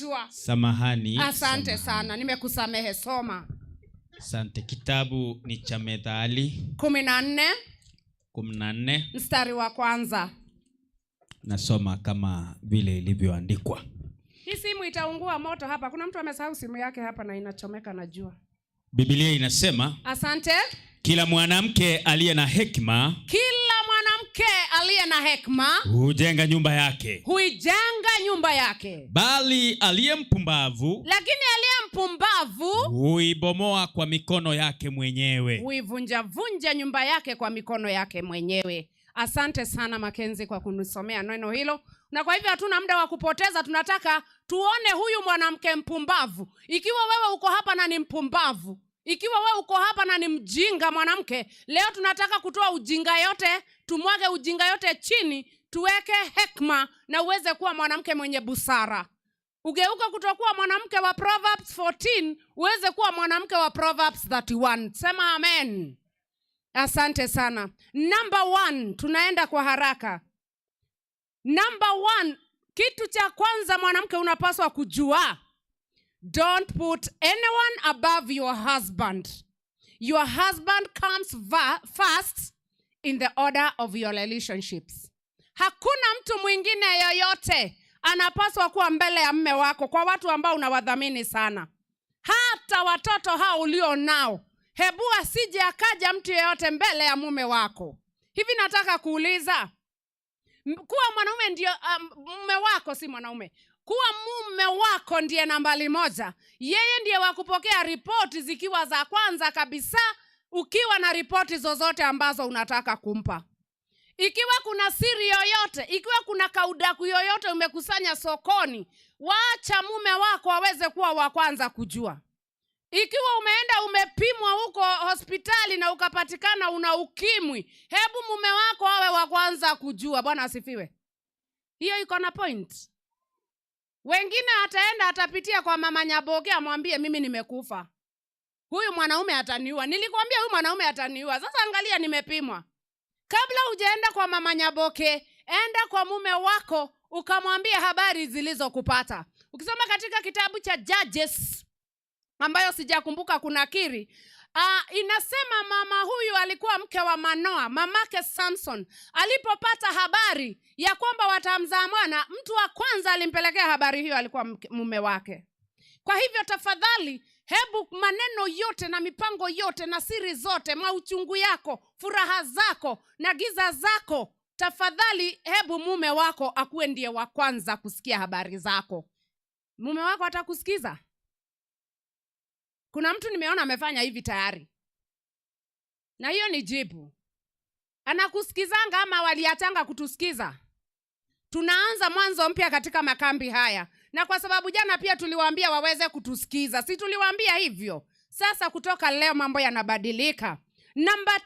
Joshua. Samahani. Asante Samahani. sana, nimekusamehe. Soma. Asante. Kitabu ni cha Methali 14. 14. Mstari wa kwanza. Nasoma kama vile ilivyoandikwa. Hii simu itaungua moto hapa. Kuna mtu amesahau simu yake hapa na inachomeka, najua. Biblia inasema, Asante. Kila mwanamke aliye na hekima Kila mwanamke aliye na hekima hujenga nyumba yake, huijenga nyumba yake, bali aliye mpumbavu lakini aliye mpumbavu huibomoa kwa mikono yake mwenyewe. Huivunjavunja nyumba yake kwa mikono yake mwenyewe. Asante sana, Makenzi, kwa kunisomea neno hilo. Na kwa hivyo hatuna muda wa kupoteza, tunataka tuone huyu mwanamke mpumbavu. Ikiwa wewe uko hapa na ni mpumbavu, ikiwa wewe uko hapa na ni mjinga mwanamke, leo tunataka kutoa ujinga yote, tumwage ujinga yote chini, tuweke hekma na uweze kuwa mwanamke mwenye busara, ugeuke kutokuwa mwanamke wa Proverbs 14 uweze kuwa mwanamke wa Proverbs 31. Sema amen. Asante sana. Number one, tunaenda kwa haraka. Number one, kitu cha kwanza mwanamke unapaswa kujua, don't put anyone above your husband. Your husband comes first in the order of your relationships. Hakuna mtu mwingine yoyote anapaswa kuwa mbele ya mme wako, kwa watu ambao unawadhamini sana, hata watoto hao ulio nao. Hebu asije akaja mtu yeyote mbele ya mume wako. Hivi nataka kuuliza, kuwa mwanaume ndio mume wako, si mwanaume, kuwa mume wako ndiye nambari moja, yeye ndiye wa kupokea ripoti zikiwa za kwanza kabisa, ukiwa na ripoti zozote ambazo unataka kumpa, ikiwa kuna siri yoyote, ikiwa kuna kaudaku yoyote umekusanya sokoni, wacha mume wako aweze kuwa wa kwanza kujua. Ikiwa umeenda umepimwa huko hospitali na ukapatikana una ukimwi, hebu mume wako awe wa kwanza kujua. Bwana asifiwe. Hiyo iko na point. Wengine ataenda atapitia kwa mama Nyaboke amwambie, "Mimi nimekufa, huyu mwanaume ataniua. Nilikwambia huyu mwanaume ataniua. Sasa angalia, nimepimwa." Kabla hujaenda kwa mama Nyaboke, enda kwa mume wako ukamwambia habari zilizokupata. Ukisoma katika kitabu cha Judges, ambayo sijakumbuka kunakiri, inasema mama huyu alikuwa mke wa Manoa, mamake Samson. Alipopata habari ya kwamba watamzaa mwana, mtu wa kwanza alimpelekea habari hiyo alikuwa mume wake. Kwa hivyo tafadhali, hebu maneno yote na mipango yote na siri zote, mauchungu yako, furaha zako na giza zako, tafadhali hebu mume wako akuwe ndiye wa kwanza kusikia habari zako. Mume wako atakusikiza. Kuna mtu nimeona amefanya hivi tayari, na hiyo ni jibu. Anakusikizanga ama waliachanga kutusikiza? Tunaanza mwanzo mpya katika makambi haya, na kwa sababu jana pia tuliwaambia waweze kutusikiza, si tuliwaambia hivyo? Sasa kutoka leo mambo yanabadilika. Number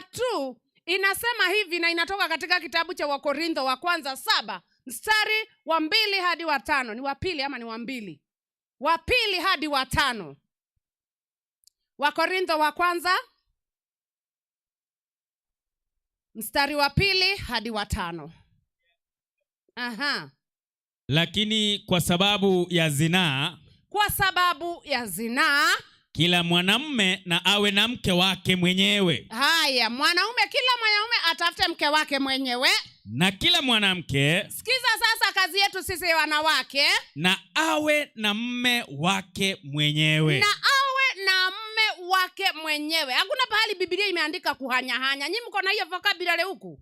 two inasema hivi, na inatoka katika kitabu cha Wakorintho wa kwanza 7 mstari wa 2 hadi wa 5. Ni wa pili ama ni wa 2? Wa pili hadi wa 5. Wakorintho wa kwanza mstari wa 2 hadi wa 5. Aha. Lakini kwa sababu ya zinaa, kwa sababu ya zinaa, kila mwanamume na awe na mke wake mwenyewe. Haya, kila mwanaume atafute mke wake mwenyewe. Na kila mwanamke, Sikiza sasa kazi yetu sisi wanawake, na awe na mme wake mwenyewe. Na awe na mme wake mwenyewe. Hakuna pahali Biblia imeandika kuhanyahanya. Nyinyi mko na hiyo vocabulary huku?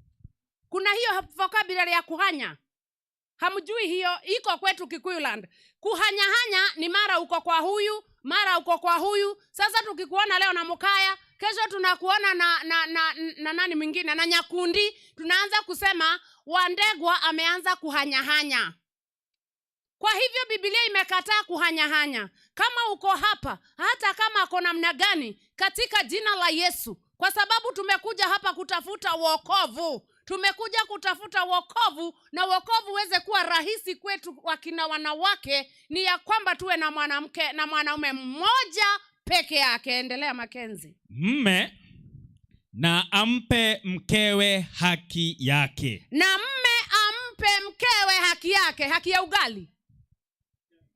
Kuna hiyo vocabulary ya kuhanya? Hamjui hiyo? Iko kwetu Kikuyuland. Kuhanyahanya ni mara uko kwa huyu, mara uko kwa huyu. Sasa tukikuona leo na Mukaya, kesho tunakuona na nani mwingine, na Nyakundi, tunaanza kusema Wandegwa ameanza kuhanyahanya. Kwa hivyo Biblia imekataa kuhanyahanya. Kama uko hapa, hata kama uko namna gani, katika jina la Yesu, kwa sababu tumekuja hapa kutafuta wokovu. Tumekuja kutafuta wokovu, na wokovu uweze kuwa rahisi kwetu wakina wanawake, ni ya kwamba tuwe na mwanamke na mwanaume mmoja peke yake. Endelea, Makenzi. Mme na ampe mkewe haki yake. Na mme ampe mkewe haki yake. Haki ya ugali.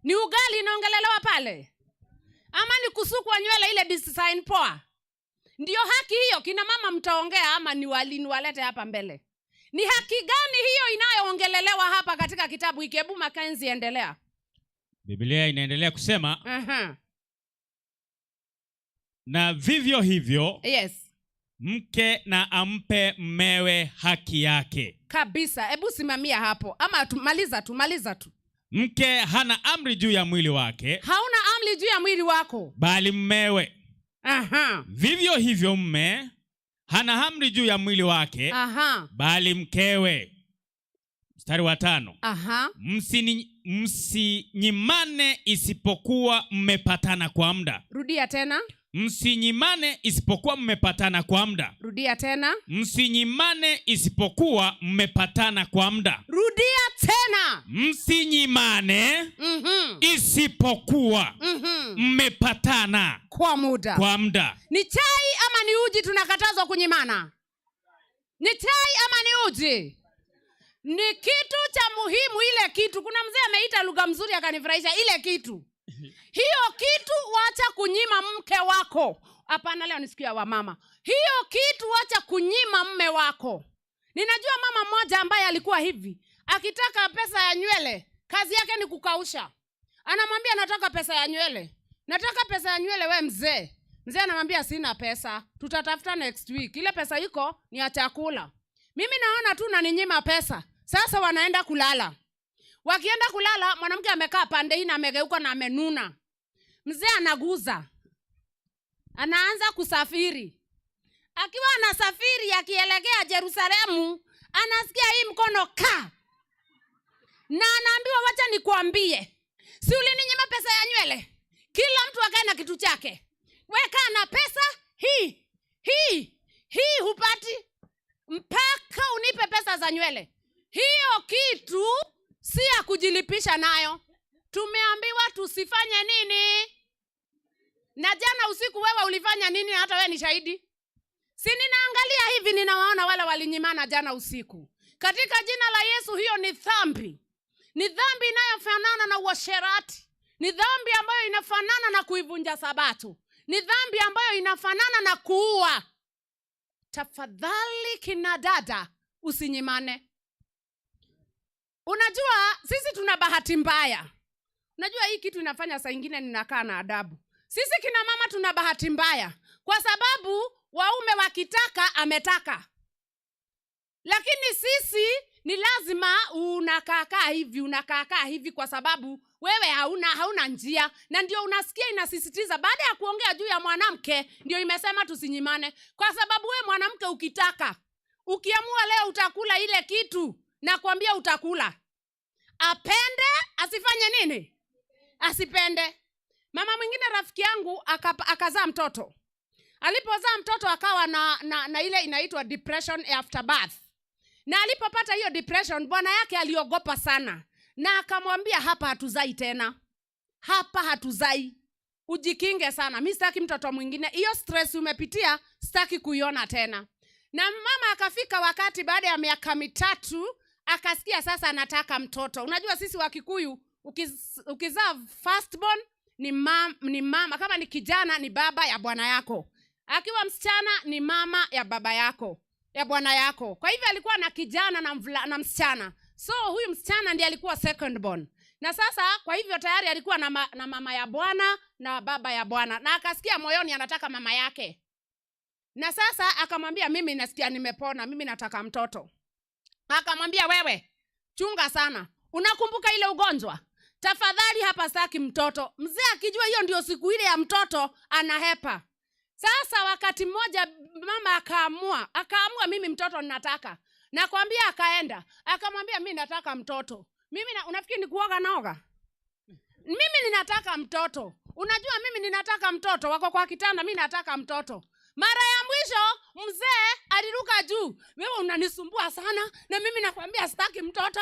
Ni ugali inaongelelewa pale, ama ni kusukwa nywele ile design poa? Ndiyo haki hiyo? Kina mama mtaongea ama niwalete hapa mbele? Ni haki gani hiyo inayoongelelewa hapa katika kitabu hiki? Hebu Makenzi, endelea. Biblia inaendelea kusema, na vivyo hivyo mke na ampe mmewe haki yake. Kabisa. Hebu simamia hapo, ama maliza tu, maliza tu. Mke hana amri juu ya mwili wake, Hauna amri juu ya mwili wako, bali mmewe. Vivyo hivyo mme hana amri juu ya mwili wake, bali mkewe. Mstari wa 5. Msinyimane isipokuwa mmepatana kwa muda. Rudia tena. Msinyimane isipokuwa mmepatana kwa muda. Rudia tena. Msinyimane isipokuwa mmepatana kwa muda. Rudia tena. Msinyimane isipokuwa mmepatana kwa muda. Kwa muda. Ni chai ama ni uji tunakatazwa kunyimana? Ni chai ama ni uji? Ni kitu cha muhimu ile kitu. Kuna mzee ameita lugha mzuri akanifurahisha, ile kitu. Hiyo kitu wacha kunyima mke wako. Hapana, leo ni siku ya wamama. Hiyo kitu wacha kunyima mme wako. Ninajua mama mmoja ambaye alikuwa hivi, akitaka pesa ya nywele, kazi yake ni kukausha. Anamwambia nataka pesa ya nywele. Nataka pesa ya nywele we mzee. Mzee anamwambia sina pesa, tutatafuta next week. Ile pesa iko ni ya chakula. Mimi naona tu naninyima pesa. Sasa wanaenda kulala. Wakienda kulala, mwanamke amekaa pande hii na amegeuka na amenuna. Mzee anaguza. Anaanza kusafiri. Akiwa anasafiri akielekea Yerusalemu, anasikia hii mkono ka. Na anaambiwa wacha nikuambie, si ulininyima pesa ya nywele? Kila mtu akae na kitu chake. Weka na pesa hii, hii, hii hupati mpaka unipe pesa za nywele. Hiyo kitu si ya kujilipisha nayo. Tumeambiwa tusifanye nini? Na jana usiku wewe ulifanya nini? Hata wewe ni shahidi. Si ninaangalia hivi ninawaona wale walinyimana jana usiku. Katika jina la Yesu, hiyo ni dhambi. Ni dhambi inayofanana na uasherati. Ni dhambi ambayo inafanana na kuivunja Sabato. Ni dhambi ambayo inafanana na kuua. Tafadhali kina dada, usinyimane. Unajua sisi tuna bahati mbaya. Unajua hii kitu inafanya saa ingine ninakaa na adabu. Sisi kina mama tuna bahati mbaya kwa sababu waume wakitaka ametaka. Lakini sisi ni lazima unakaakaa hivi, unakaakaa hivi kwa sababu wewe hauna njia. Na ndio unasikia inasisitiza baada ya kuongea juu ya mwanamke ndio imesema tusinyimane. Kwa sababu wewe mwanamke ukitaka, ukiamua leo utakula ile kitu, nakwambia utakula. Apende, asifanye nini? Asipende. Mama mwingine rafiki yangu akazaa mtoto. Alipozaa mtoto akawa na ile inaitwa depression after birth. Na alipopata hiyo depression, bwana yake aliogopa sana. Na akamwambia hapa hatuzai tena. Hapa hatuzai. Ujikinge sana. Mimi sitaki mtoto mwingine. Hiyo stress umepitia sitaki kuiona tena. Na mama akafika wakati baada ya miaka 3 akasikia sasa anataka mtoto. Unajua sisi wa Kikuyu ukizaa firstborn ni mama, kama ni kijana ni baba ya bwana yako. Akiwa msichana ni mama ya baba yako, ya bwana yako. Kwa hivyo alikuwa na kijana na msichana. So huyu msichana ndiye alikuwa second born. Na sasa kwa hivyo tayari alikuwa na mama ya bwana na baba ya bwana. Na akasikia moyoni anataka mama yake. Na sasa akamwambia mimi nasikia nimepona, mimi nataka mtoto. Akamwambia wewe, chunga sana. Unakumbuka ile ugonjwa? Tafadhali hapa sitaki mtoto. Mzee akijua hiyo ndio siku ile ya mtoto anahepa. Sasa wakati mmoja mama akaamua mimi mtoto ninataka. Nakwambia akaenda, akamwambia mimi nataka mtoto. Mimi unafikiri ni kuoga naoga? Mimi ninataka mtoto. Unajua mimi ninataka mtoto, wako kwa kitanda mimi nataka mtoto. Mara ya mwisho mzee aliruka juu. Wewe unanisumbua sana na mimi nakwambia sitaki mtoto.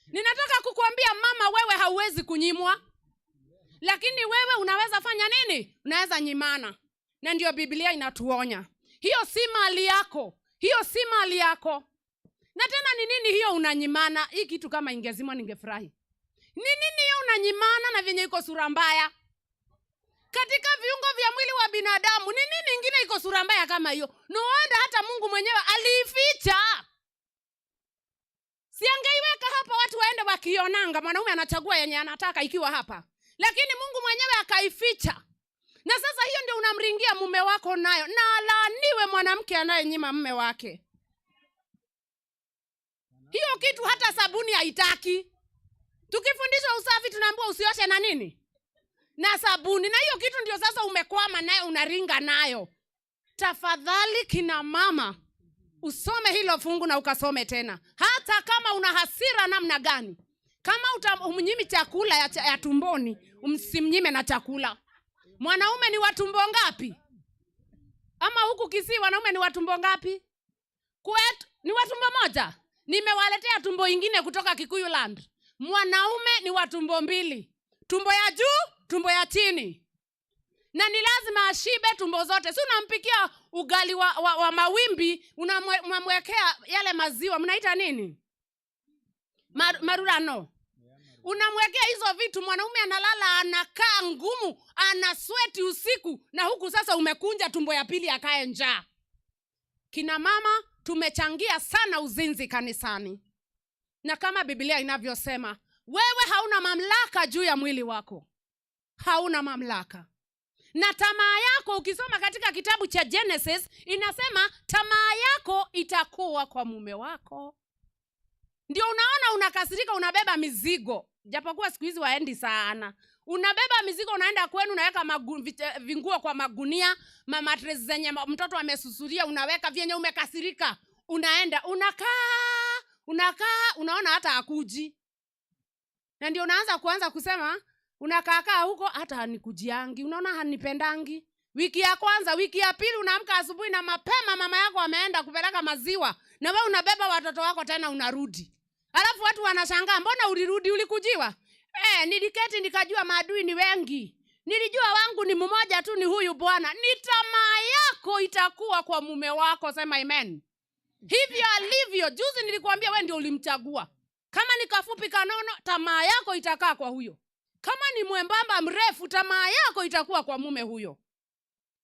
Ninataka kukuambia mama, wewe hauwezi kunyimwa. Lakini wewe unaweza fanya nini? Unaweza nyimana. Na ndio Biblia inatuonya. Hiyo si mali yako. Hiyo si mali yako. Na tena ni nini hiyo unanyimana? Hii kitu kama ingezimwa ningefurahi. Ni nini hiyo unanyimana na vyenye iko sura mbaya? Katika viungo vya mwili wa binadamu, ni nini ingine iko sura mbaya kama hiyo? No wonder hata Mungu mwenyewe aliificha. Si angeiweka hapa watu waende wakionanga, mwanaume anachagua yenye anataka ikiwa hapa. Lakini Mungu mwenyewe akaificha. Na sasa hiyo ndio unamringia mume wako nayo. Na alaaniwe mwanamke anayenyima mume wake. Hiyo kitu hata sabuni haitaki. Tukifundishwa usafi tunaambiwa usioshe na nini? Na sabuni. Na hiyo kitu ndio sasa umekwama nayo, unaringa nayo. Tafadhali kina mama, usome hilo fungu na ukasome tena. Hata kama una hasira namna gani, kama umnyimi chakula ya tumboni, usimnyime na chakula. Mwanaume ni wa tumbo ngapi? Ama huku Kisii wanaume ni wa tumbo ngapi? Kwetu ni wa tumbo moja. Nimewaletea tumbo ingine kutoka Kikuyu land. Mwanaume ni wa tumbo mbili. Tumbo ya juu, tumbo ya chini. Na ni lazima ashibe tumbo zote. Si unampikia ugali wa mawimbi, unamwekea yale maziwa, mnaita nini? Marurano. Unamwekea hizo vitu, mwanaume analala, anakaa ngumu, ana sweat usiku, na huku sasa umekunja tumbo ya pili akae njaa. Kina mama tumechangia sana uzinzi kanisani. Na kama Biblia inavyosema, wewe hauna mamlaka juu ya mwili wako. Hauna mamlaka. Na tamaa yako, ukisoma katika kitabu cha Genesis, inasema tamaa yako itakuwa kwa mume wako. Ndio unaona unakasirika, unabeba mizigo. Japokuwa siku hizi waendi sana. Unabeba mizigo, unaenda kwenu, unaweka vinguo kwa magunia, mamatres zenye mtoto amesusuria, unaweka vyenye umekasirika. Unaenda, unakaa, unakaa, unaona hata hakuji. Na ndio unaanza kuanza kusema, unakaa huko hata hanikujiangi, unaona hanipendangi. Wiki ya kwanza, wiki ya pili unaamka asubuhi na mapema, mama yako ameenda kupeleka maziwa, na wewe unabeba watoto wako tena unarudi. Alafu watu wanashangaa, mbona ulirudi, ulikujiwa? Niliketi nikajua maadui ni wengi. Nilijua wangu ni mmoja tu, ni huyu Bwana. Ni tamaa yako itakuwa kwa mume wako, sema amen. Hivyo alivyo. Juzi nilikuambia wewe ndio ulimchagua. Kama ni kafupi kanono, tamaa yako itakaa kwa huyo. Kama ni mwembamba mrefu, tamaa yako itakuwa kwa mume huyo.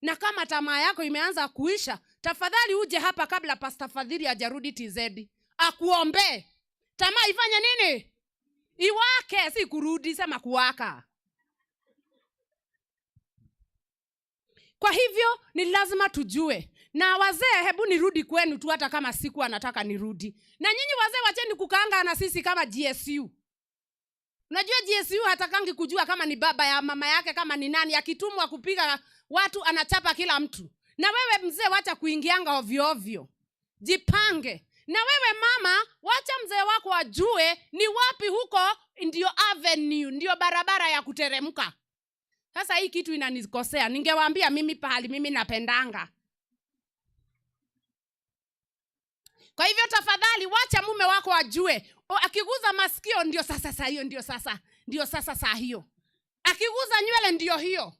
Na kama tamaa yako imeanza kuisha, tafadhali uje hapa kabla Pastor Fadhili hajarudi TZ. Akuombe. Tamaa ifanye nini? Iwake, si kurudi, sema kuwaka. Kwa hivyo ni lazima tujue. Na wazee, hebu nirudi kwenu tu hata kama siku anataka nirudi. Na nyinyi wazee wacheni kukaanga na sisi kama GSU. Unajua GSU hatakangi kujua kama ni baba ya mama yake, kama ni nani. Akitumwa kupiga watu anachapa kila mtu. Na wewe mzee wacha kuingianga ovyo ovyo. Jipange. Na wewe mama, wacha mzee wako ajue ni wapi huko ndio avenue, ndio barabara ya kuteremka. Sasa hii kitu inanikosea. Ningewaambia mimi pahali mimi napendanga. Kwa hivyo tafadhali wacha mume wako ajue. Akiguza masikio ndio sasa saa hiyo, ndio sasa, ndio sasa saa hiyo. Akiguza nywele ndio hiyo.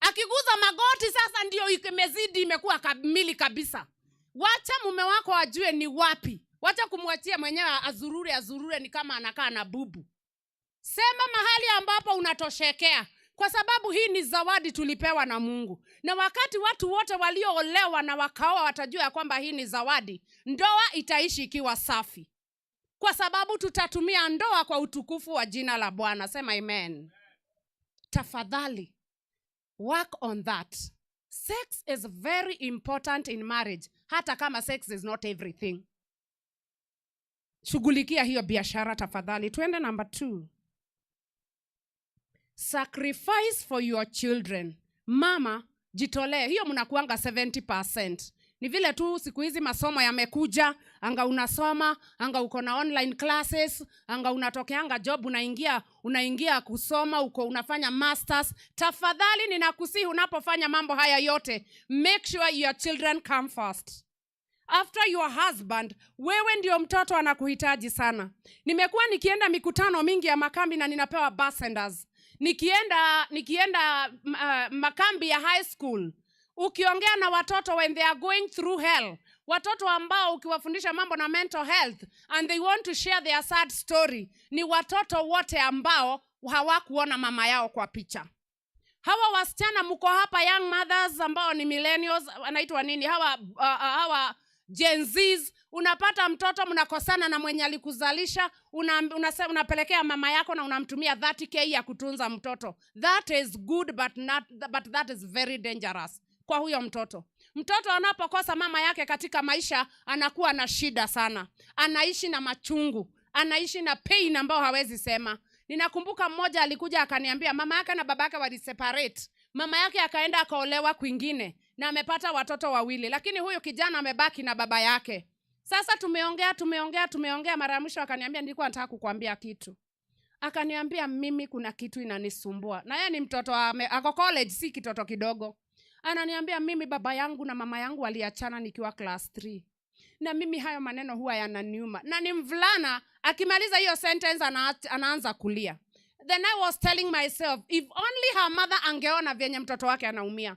Akiguza magoti sasa ndio imezidi, imekuwa kamili kabisa. Wacha mume wako ajue ni wapi. Wacha kumwachia mwenyewe azurure, azurure ni kama anakaa na bubu. Sema mahali ambapo unatoshekea. Kwa sababu hii ni zawadi tulipewa na Mungu. Na wakati watu wote walioolewa na wakaoa watajua ya kwamba hii ni zawadi, ndoa itaishi ikiwa safi. Kwa sababu tutatumia ndoa kwa utukufu wa jina la Bwana. Sema amen. Tafadhali, work on that. Sex is very important in marriage. Hata kama sex is not everything. Shughulikia hiyo biashara tafadhali. Tuende number 2. Sacrifice for your children. Mama, jitolee. Hiyo mnakuanga 70%. Ni vile tu siku hizi masomo yamekuja, anga unasoma, anga uko na online classes, anga unatokeanga job, unaingia kusoma, uko unafanya masters. Tafadhali ninakusihi unapofanya mambo haya yote, make sure your children come first. After your husband, wewe ndio mtoto anakuhitaji sana. Nimekuwa nikienda mikutano mingi ya makambi na ninapewa bus. Nikienda makambi ya high school, ukiongea na watoto when they are going through hell, Watoto ambao ukiwafundisha mambo na mental health and they want to share their sad story ni watoto wote ambao hawakuona mama yao kwa picha. Hawa wasichana mko hapa, young mothers ambao ni millennials, wanaitwa nini hawa, hawa Gen Zs, unapata mtoto mnakosana na mwenye alikuzalisha, unapelekea mama yako na unamtumia 30K ya kutunza mtoto. That is good but, not, but that is very dangerous kwa huyo mtoto. Mtoto anapokosa mama yake katika maisha anakuwa na shida sana, anaishi na machungu, anaishi na pain ambao hawezi sema. Ninakumbuka mmoja alikuja akaniambia mama yake na baba yake waliseparate. Mama yake akaenda akaolewa kwingine na amepata watoto wawili, lakini huyu kijana amebaki na baba yake. Sasa tumeongea, tumeongea, tumeongea, mara ya mwisho akaniambia, nilikuwa nataka kukwambia kitu. Akaniambia mimi kuna kitu inanisumbua, na yeye ni mtoto ako college, si kitoto kidogo. Ananiambia mimi baba yangu na mama yangu waliachana nikiwa class 3, na mimi hayo maneno huwa yananiuma. Na ni mvulana, akimaliza hiyo sentence anaanza kulia. Then I was telling myself, if only her mother angeona vyenye mtoto wake anaumia.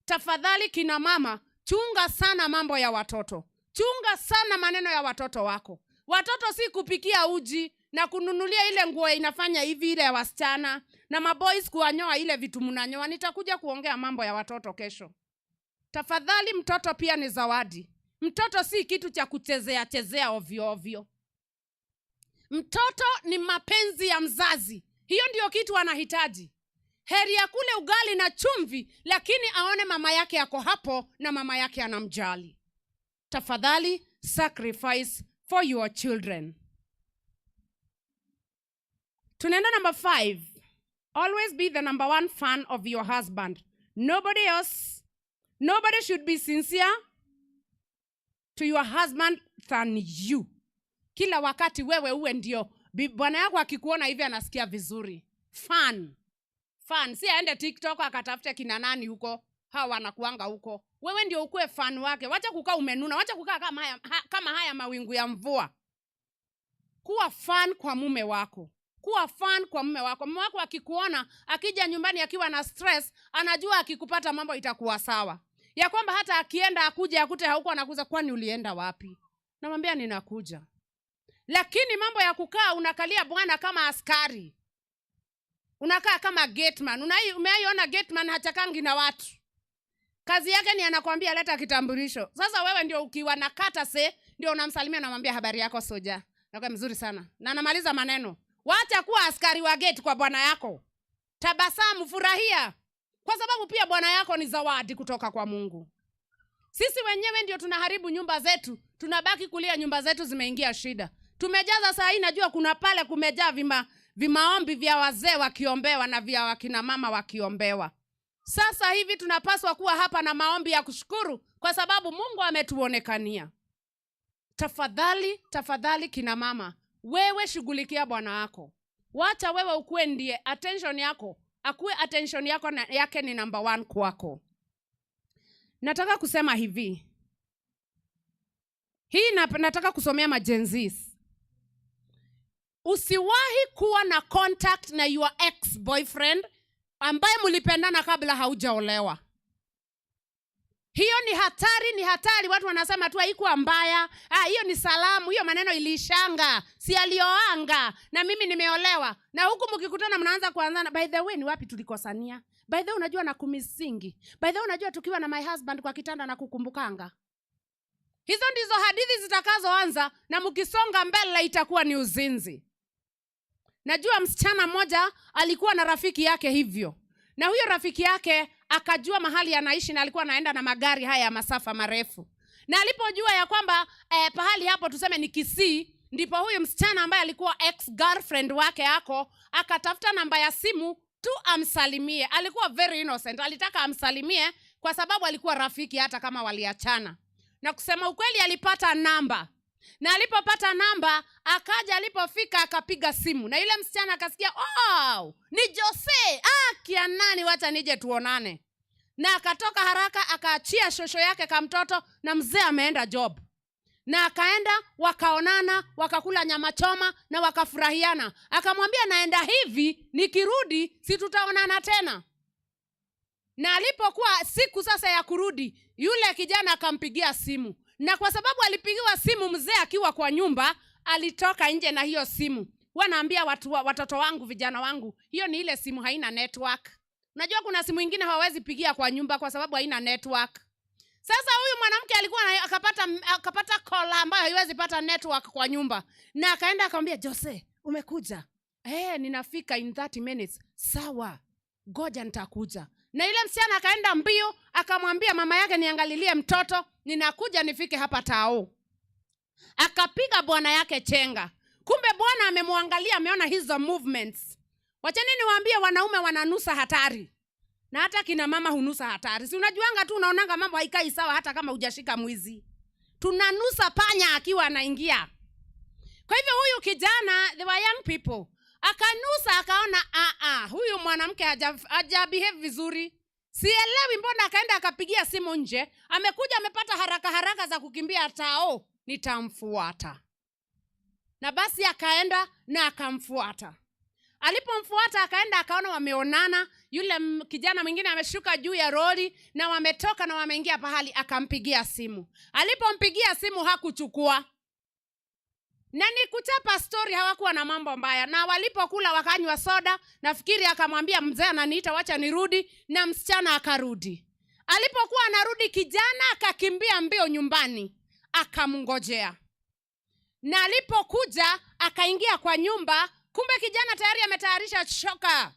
Tafadhali kina mama, chunga sana mambo ya watoto, chunga sana maneno ya watoto wako. Watoto si kupikia uji na kununulia ile nguo inafanya hivi ile ya wasichana, na maboys kuwanyoa ile vitu mnanyoa. Nitakuja kuongea mambo ya watoto kesho. Tafadhali, mtoto pia ni zawadi. Mtoto si kitu cha kuchezea chezea ovyo ovyo. Mtoto ni mapenzi ya mzazi, hiyo ndio kitu anahitaji. Heri ya kule ugali na chumvi, lakini aone mama yake ako hapo na mama yake anamjali. Tafadhali, sacrifice for your children. Tunaenda number 5. Always be the number one fan of your husband. Nobody else, nobody should be sincere to your husband than you. Kila wakati wewe uwe ndio bwana yako akikuona hivi anasikia vizuri. Fan. Fan. Si aende TikTok akatafute kina nani huko, hawa wanakuanga huko. Wewe ndio ukuwe fan wake. Wacha kukaa umenuna, wacha kukaa kama haya mawingu ya mvua. Kuwa fan kwa mume wako. Kuwa fan kwa mume wako. Mume wako akikuona, akija nyumbani akiwa na stress, anajua akikupata mambo itakuwa sawa. Ya kwamba hata akienda akuje akute hauko, anakuza, kwani ulienda wapi? Namwambia ninakuja. Lakini mambo ya kukaa unakalia bwana kama askari, unakaa kama gateman. Umeiona gateman hachakangi na watu. Kazi yake ni anakuambia leta kitambulisho. Sasa wewe ndio ukiwa na kata se ndio unamsalimia, unamwambia habari yako soja. Nakuwa mzuri sana. Na anamaliza maneno. Wacha kuwa askari wa gate kwa bwana yako. Tabasamu, furahia. Kwa sababu pia bwana yako ni zawadi kutoka kwa Mungu. Sisi wenyewe ndio tunaharibu nyumba zetu, tunabaki kulia nyumba zetu zimeingia shida. Tumejaza saa hii, najua kuna pale kumejaa vimaombi vya wazee wakiombewa na vya wakina mama wakiombewa. Sasa hivi tunapaswa kuwa hapa na maombi ya kushukuru kwa sababu Mungu ametuonekania. Tafadhali, tafadhali kina mama, wewe shughulikia bwana wako. Wacha wewe ukuwe ndiye attention yako, akuwe attention yako na, yake ni number 1 kwako. Nataka kusema hivi. Hii nataka kusomea ma-Gen Zs. Usiwahi kuwa na contact na your ex-boyfriend ambaye mlipendana kabla haujaolewa. Hiyo ni hatari, ni hatari. Watu wanasema tu haikuwa mbaya. Hiyo ni salamu, hiyo maneno ilishanga, si alioanga na mimi nimeolewa. Na huku mkikutana mnaanza kuanzana, by the way ni wapi tulikosania? By the way unajua na kumisingi. By the way unajua tukiwa na my husband kwa kitanda na kukumbukanga. Hizo ndizo hadithi zitakazoanza, na mkisonga mbele itakuwa ni uzinzi. Najua msichana mmoja alikuwa na rafiki yake hivyo. Na huyo rafiki yake akajua mahali anaishi na alikuwa anaenda na magari haya ya masafa marefu. Na alipojua ya kwamba pahali hapo tuseme ni Kisii, ndipo huyu msichana ambaye alikuwa ex-girlfriend wake ako akatafuta namba ya simu tu amsalimie. Alikuwa very innocent, alitaka amsalimie kwa sababu alikuwa rafiki hata kama waliachana. Na kusema ukweli alipata namba. Na alipopata namba, akaja alipofika akapiga simu. Na yule msichana akasikia, oh, ni Jose. Kia nani, wacha nije tuonane. Na akatoka haraka akaachia shosho yake kamtoto na mzee ameenda job. Na akaenda wakaonana, wakakula nyama choma na wakafurahiana. Akamwambia naenda hivi, nikirudi si tutaonana tena. Na alipokuwa siku sasa ya kurudi, yule kijana akampigia simu. Na kwa sababu alipigiwa simu mzee akiwa kwa nyumba, alitoka nje na hiyo simu. Wanaambia watoto wangu, vijana wangu, hiyo ni ile simu haina network. Unajua kuna simu ingine hawawezi pigia kwa nyumba kwa sababu haina network. Sasa huyu mwanamke alikuwa akapata call ambayo haiwezi pata network kwa nyumba, na akaenda akamwambia, "Jose, umekuja?" "Ninafika in 30 minutes." "Sawa, goja nitakuja." Na ile msichana akaenda mbio akamwambia mama yake, "Niangalilie mtoto, ninakuja nifike hapa tao." Akapiga bwana yake chenga. Kumbe bwana amemwangalia, ameona hizo movements. Wacheni niwaambie, wanaume wananusa hatari, na hata kina mama hunusa hatari. Si unajuanga tu, unaonanga mambo haikai sawa hata kama hujashika mwizi. Tunanusa panya akiwa anaingia. Kwa hivyo huyu kijana, they were young people, akanusa akaona, "Ah ah, huyu mwanamke haja behave vizuri. Sielewi mbona akaenda akapigia simu nje, amekuja amepata haraka haraka za kukimbia tao, nitamfuata." Na basi akaenda na akamfuata. Alipomfuata akaenda akaona wameonana, yule kijana mwingine ameshuka juu ya lori na wametoka na wameingia pahali, akampigia simu. Alipompigia simu hakuchukua. Na ni kuchapa story, hawakuwa na mambo mbaya. Na walipokula wakanywa soda, nafikiri akamwambia, "Mzee ananiita, wacha nirudi," na msichana akarudi. Alipokuwa anarudi, kijana akakimbia mbio nyumbani, akamngojea. Na alipokuja akaingia kwa nyumba, kumbe kijana tayari ametayarisha shoka.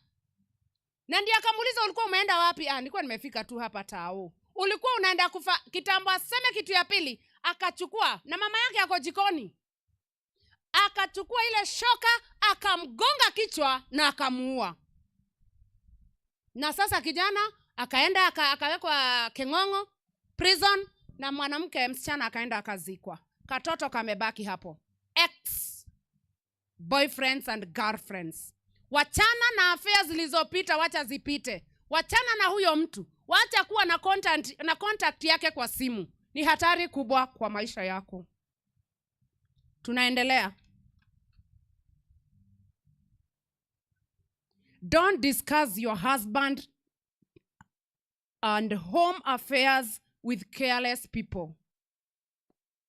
Na ndiye akamuuliza, "Ulikuwa umeenda wapi?" "Ah, nilikuwa nimefika tu hapa tao." "Ulikuwa unaenda kufa?" Kitambo aseme kitu ya pili, akachukua, na mama yake ako jikoni. Akachukua ile shoka, akamgonga kichwa na akamuua. Na sasa kijana akaenda akawekwa King'ong'o prison, na mwanamke msichana akaenda akazikwa. Katoto kamebaki hapo. Ex boyfriends and girlfriends. Wachana na affairs zilizopita, wacha zipite. Wachana na huyo mtu. Wacha kuwa na contact yake kwa simu. Ni hatari kubwa kwa maisha yako. Tunaendelea. Don't discuss your husband and home affairs with careless people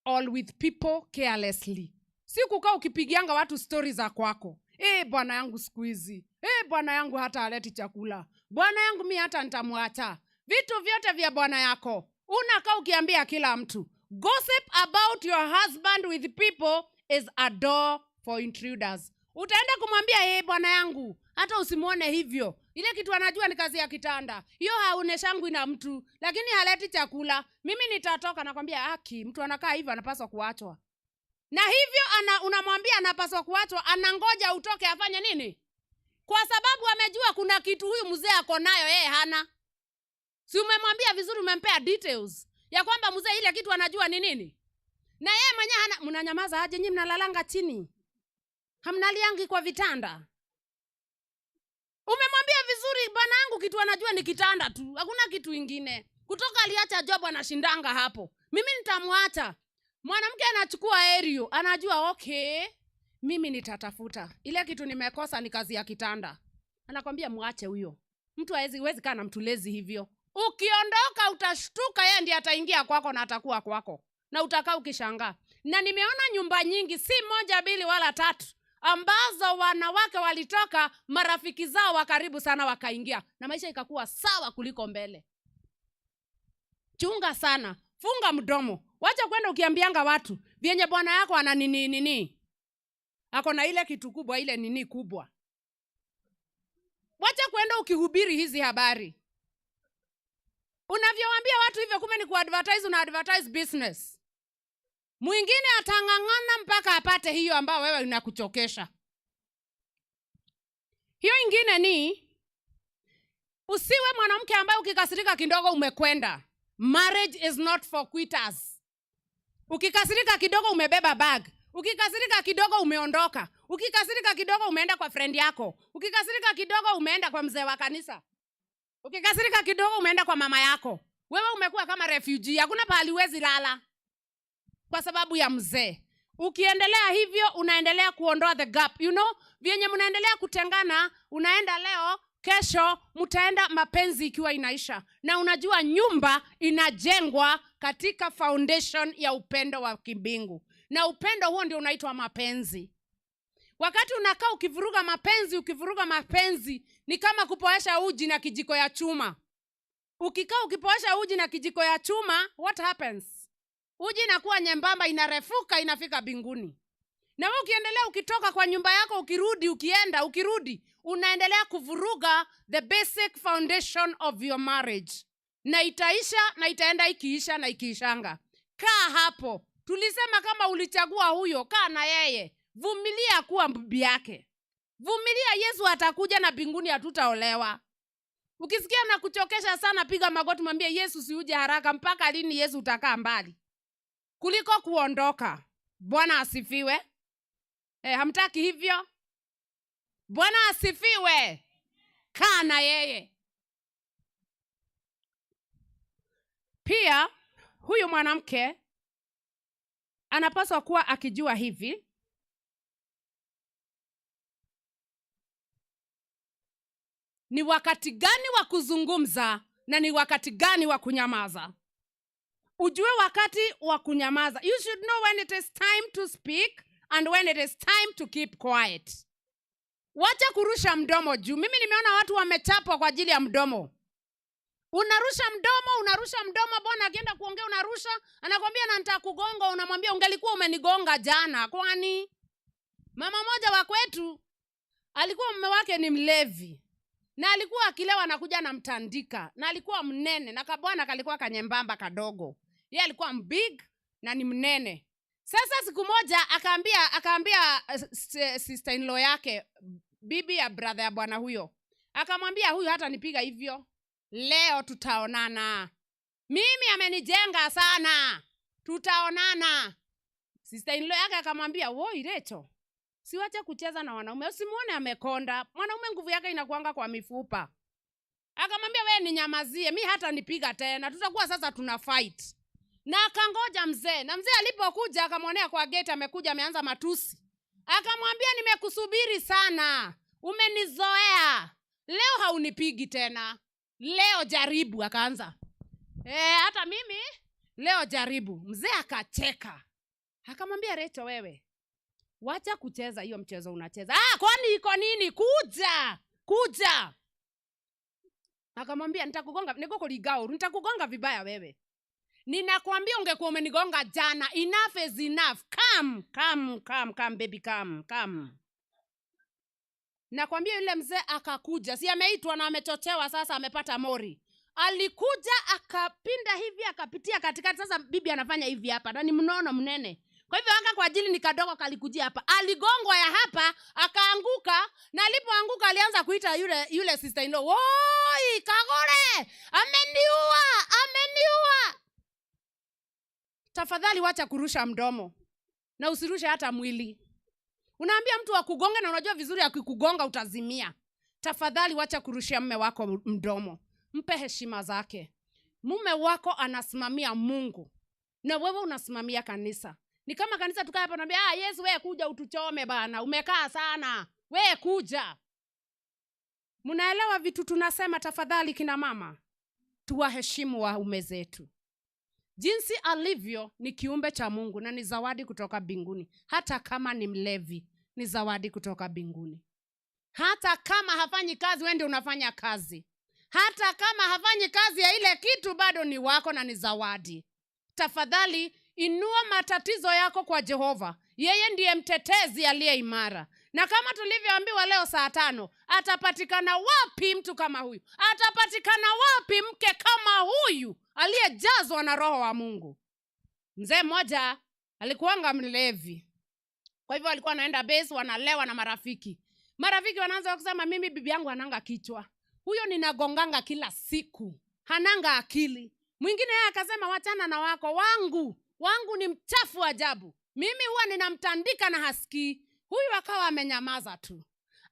or with people carelessly. Si kukaa ukipigianga watu stories za kwako. Bwana yangu siku hizi. Bwana yangu hata haleti chakula. Bwana yangu mi hata nitamwacha. Vitu vyote vya bwana yako unakaa ukiambia kila mtu. Gossip about your husband with people is a door for intruders. Utaenda kumwambia, bwana yangu, hata usimuone hivyo. Ile kitu anajua ni kazi ya kitanda. Hiyo haoneshangwi na mtu, lakini haleti chakula. Mimi nitatoka, nakwambia haki, mtu anakaa hivyo anapaswa kuachwa. Na hivyo unamwambia anapaswa kuachwa, anangoja utoke afanye nini? Kwa sababu amejua kuna kitu huyu mzee ako nayo yeye hana. Si umemwambia vizuri, umempea details ya kwamba mzee ile kitu anajua ni nini? Na yeye mwenyewe hana. Mnanyamaza aje nyinyi, mnalalanga chini? Hamnaliangi kwa vitanda? Umemwambia vizuri, bwana yangu kitu anajua ni kitanda tu, hakuna kitu ingine. Kutoka aliacha job anashindanga hapo. Mimi nitamwacha. Mwanamke anachukua aerial, anajua okay, mimi nitatafuta. Ile kitu nimekosa ni kazi ya kitanda. Anakwambia muache huyo. Mtu huwezi kaa na mtu lazy hivyo. Ukiondoka utashtuka, yeye ndiye ataingia kwako na atakuwa kwako. Na utakaa ukishangaa. Na nimeona nyumba nyingi, si moja, mbili wala tatu, ambazo wanawake walitoka marafiki zao wa karibu sana wakaingia, na maisha ikakuwa sawa kuliko mbele. Chunga sana, funga mdomo. Wacha kwenda ukiambianga watu vyenye bwana yako ana nini nini. Ako na ile kitu kubwa, ile nini kubwa. Wacha kwenda ukihubiri hizi habari. Unavyowaambia watu hivyo, kumbe ni kuadvertise, una advertise business. Mwingine atang'ang'ana mpaka apate hiyo ambayo wewe inakuchokesha. Hiyo ingine ni usiwe mwanamke ambaye ukikasirika kidogo umekwenda. Marriage is not for quitters. Ukikasirika kidogo umebeba bag. Ukikasirika kidogo umeondoka. Ukikasirika kidogo umeenda kwa friend yako. Ukikasirika kidogo umeenda kwa mzee wa kanisa. Ukikasirika kidogo umeenda kwa mama yako. Wewe umekuwa kama refugee, hakuna pahali huwezi lala kwa sababu ya mzee. Ukiendelea hivyo unaendelea kuondoa the gap. Vyenye mnaendelea kutengana, unaenda leo, kesho mtaenda mapenzi ikiwa inaisha. Na unajua nyumba inajengwa katika foundation ya upendo wa kimbingu. Na upendo huo ndio unaitwa mapenzi. Wakati unakaa ukivuruga mapenzi, ukivuruga mapenzi, ni kama kupoesha uji na kijiko ya chuma. Ukikaa ukipoesha uji na kijiko ya chuma, what happens? Uji inakuwa nyembamba, inarefuka, inafika mbinguni. Na wewe ukiendelea ukitoka kwa nyumba yako, ukirudi, ukienda, ukirudi, unaendelea kuvuruga the basic foundation of your marriage. Na itaisha, na itaenda ikiisha na ikiishanga. Kaa hapo. Tulisema kama ulichagua huyo, kaa na yeye. Vumilia kuwa bibi yake. Vumilia, Yesu atakuja na mbinguni hatutaolewa. Ukisikia na kuchokesha sana, piga magoti mwambie Yesu siuje haraka. Mpaka lini Yesu utakaa mbali? Kuliko kuondoka. Bwana asifiwe. Hamtaki hivyo? Bwana asifiwe. Kaa na yeye. Pia huyu mwanamke anapaswa kuwa akijua hivi. Ni wakati gani wa kuzungumza na ni wakati gani wa kunyamaza. Ujue wakati wa kunyamaza. You should know when it is time to speak and when it is time to keep quiet. Wacha kurusha mdomo juu. Mimi nimeona watu wamechapwa kwa ajili ya mdomo. Unarusha mdomo, unarusha mdomo, bwana akienda kuongea unarusha, anakuambia na nitakugonga, unamwambia ungelikuwa umenigonga jana. Kwani mama moja wa kwetu alikuwa mume wake ni mlevi. Na alikuwa akilewa anakuja anamtandika, na alikuwa mnene, na kabwana kalikuwa kanyembamba kadogo. Yeye alikuwa mbig na ni mnene. Sasa siku moja akaambia sister in law yake, bibi ya brother ya bwana huyo. Akamwambia huyu hata nipiga hivyo. Leo tutaonana. Mimi amenijenga sana. Tutaonana. Sister in law yake akamwambia, "Woi Recho, siwache kucheza na wanaume. Usimuone amekonda. Mwanaume nguvu yake inakuanga kwa mifupa." Akamwambia, "Wewe ninyamazie, mimi hata nipiga tena. Tutakuwa sasa tuna fight." Na akangoja mzee. Na mzee alipokuja akamwonea kwa gate amekuja ameanza matusi. Akamwambia, "Nimekusubiri sana. Umenizoea. Leo haunipigi tena. Leo jaribu." Akaanza, hata mimi leo jaribu. Mzee akacheka. Akamwambia, "Recho wewe, wacha kucheza hiyo mchezo unacheza. Kwani iko nini? Kuja, kuja." Akamwambia, "Nitakugonga, nikukuligauru, nitakugonga vibaya wewe. Ninakwambia ungekuwa umenigonga jana. Enough is enough. Come, come, come, come baby, come, come." Nakwambia yule mzee akakuja. Si ameitwa na amechochewa sasa amepata mori. Alikuja akapinda hivi akapitia katikati. Sasa bibi anafanya hivi hapa na ni mnono mnene. Kwa hivyo anga kwa ajili ni kadogo kalikujia hapa. Aligongwa ya hapa akaanguka, na alipoanguka alianza kuita yule sister in law, "Woi, Kagore, ameniua, ameniua." Tafadhali wacha kurusha mdomo. Na usirushe hata mwili. Unaambia mtu akugonge na unajua vizuri akikugonga utazimia. Tafadhali wacha kurushia mume wako mdomo. Mpe heshima zake. Mume wako anasimamia Mungu na wewe unasimamia kanisa. Ni kama kanisa tukae hapa tunaambia, "Yesu wewe kuja utuchome bana, umekaa sana. Wewe kuja." Mnaelewa vitu tunasema? Tafadhali kina mama, tuwaheshimu waume zetu. Jinsi alivyo ni kiumbe cha Mungu na ni zawadi kutoka mbinguni. Hata kama ni mlevi, ni zawadi kutoka mbinguni. Hata kama hafanyi kazi, wewe ndio unafanya kazi. Hata kama hafanyi kazi ya ile kitu, bado ni wako na ni zawadi. Tafadhali inua matatizo yako kwa Jehova. Yeye ndiye mtetezi aliye imara. Na kama tulivyoambiwa leo saa 5, atapatikana wapi mtu kama huyu? Atapatikana wapi mke kama huyu aliyejazwa na Roho wa Mungu? Mzee mmoja alikuwanga mlevi. Kwa hivyo alikuwa anaenda base, wanalewa na marafiki. Marafiki wanaanza kusema, "Mimi bibi yangu hananga kichwa. Huyo ninagonganga kila siku. Hananga akili." Mwingine yeye akasema, "Wachana na wako, wangu ni mchafu ajabu. Mimi huwa ninamtandika na hasikii." Huyu akawa amenyamaza tu.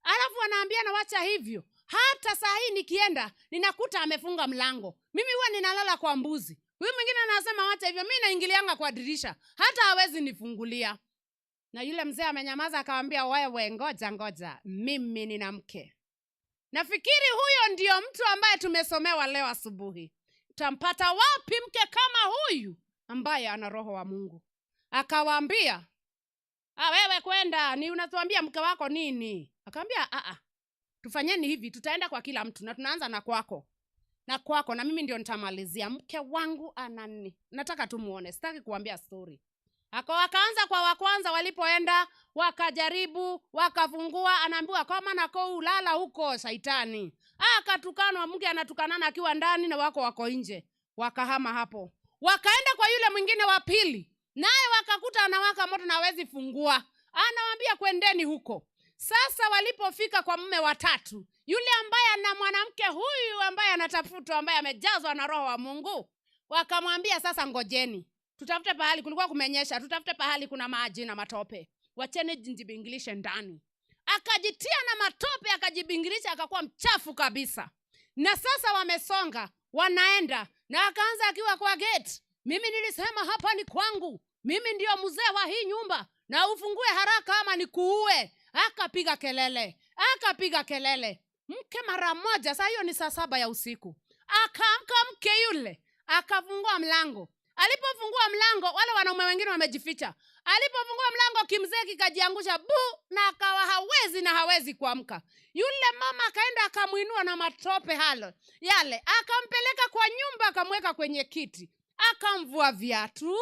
Alafu anaambia, "Wacha hivyo. Hata saa hii nikienda ninakuta amefunga mlango. Mimi huwa ninalala kwa mbuzi." Huyu mwingine anasema, "Wacha hivyo, mimi naingilianga kwa dirisha. Hata hawezi nifungulia." Na yule mzee amenyamaza akamwambia, "Wewe ngoja ngoja, mimi nina mke." Nafikiri huyo ndio mtu ambaye tumesomewa leo asubuhi. Tutampata wapi mke kama huyu ambaye ana roho wa Mungu? Akawaambia, wewe kwenda, ni unatuambia mke wako nini? Akaambia, tufanyeni hivi, tutaenda kwa kila mtu na tunaanza na kwako. Na kwako, na mimi ndio nitamalizia. Mke wangu ana nini? Nataka tu muone, sitaki kuambia story. Akaanza kwa wa kwanza, walipoenda wakajaribu, wakafungua, anaambiwa kama nako ulala huko shaitani. Akatukanwa, mke anatukanana akiwa ndani na wako nje. Wakahama hapo. Wakaenda kwa yule mwingine wa pili, naye wakakuta anawaka moto na hawezi fungua. Anawaambia kwendeni huko. Sasa walipofika kwa mume wa tatu, yule ambaye ana mwanamke huyu ambaye anatafutwa, ambaye amejazwa na roho wa Mungu, wakamwambia sasa ngojeni, tutafute pahali, kulikuwa kumenyesha, tutafute pahali kuna maji na matope, wacheni njibingilishe ndani. Akajitia na matope, akajibingilisha, akakuwa mchafu kabisa. Na sasa wamesonga, wanaenda, na akaanza akiwa kwa gate, mimi nilisema hapa ni kwangu, mimi ndio mzee wa hii nyumba, na ufungue haraka ama nikuue. Akapiga kelele, akapiga kelele. Mke mara moja, saa hiyo ni saa 7 ya usiku, akaamka mke yule, akafungua mlango. Alipofungua mlango, wale wanaume wengine wamejificha. Alipofungua mlango, kimzee kikajiangusha bu, na akawa hawezi na hawezi kuamka. Yule mama akaenda akamuinua na matope halo yale, akampeleka kwa nyumba, akamweka kwenye kiti, akamvua viatu,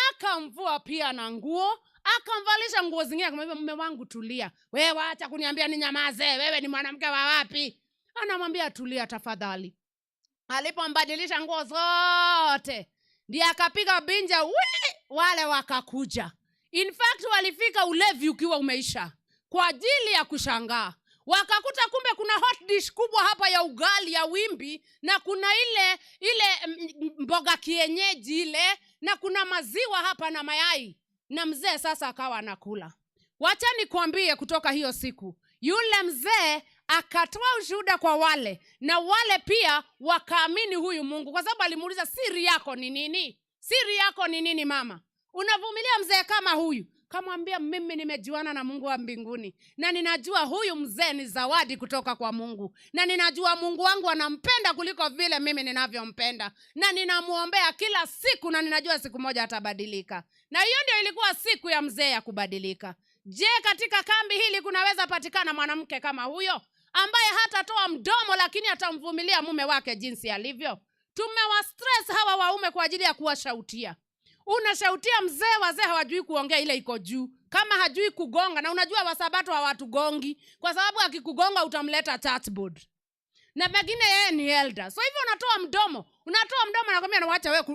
akamvua pia na nguo, akamvalisha nguo zingine, akamwambia mume wangu tulia, wewe acha kuniambia ninyamaze, wewe ni mwanamke wa wapi? Anamwambia tulia tafadhali. Alipombadilisha nguo zote, ndiye akapiga binja, we, wale wakakuja. In fact walifika ulevi ukiwa umeisha, kwa ajili ya kushangaa. Wakakuta kumbe kuna hot dish kubwa hapa ya ugali ya wimbi, na kuna ile mboga kienyeji ile, na kuna maziwa hapa na mayai. Na mzee sasa akawa anakula. Wacha nikwambie, kutoka hiyo siku yule mzee akatoa ushuhuda kwa wale, na wale pia wakaamini huyu Mungu, kwa sababu alimuuliza siri yako ni nini? Siri yako ni nini mama? Unavumilia mzee kama huyu? Kamwambia mimi nimejuana na Mungu wa mbinguni, na ninajua huyu mzee ni zawadi kutoka kwa Mungu, na ninajua Mungu wangu anampenda kuliko vile mimi ninavyompenda, na ninamuombea kila siku, na ninajua siku moja atabadilika. Na hiyo ndio ilikuwa siku ya mzee ya kubadilika. Je, katika kambi hili kunaweza patikana mwanamke kama huyo ambaye hatatoa mdomo lakini atamvumilia mume wake jinsi alivyo? Tumewa stress hawa waume kwa ajili ya kuwashautia. Unashautia mzee, wazee hawajui kuongea, ile iko juu. Kama hajui kugonga, na unajua wasabato hawatugongi, kwa sababu akikugonga utamleta chatboard. Na pengine yeye ni elder. So hivyo unatoa mdomo, unatoa mdomo na kwambia na wacha wewe,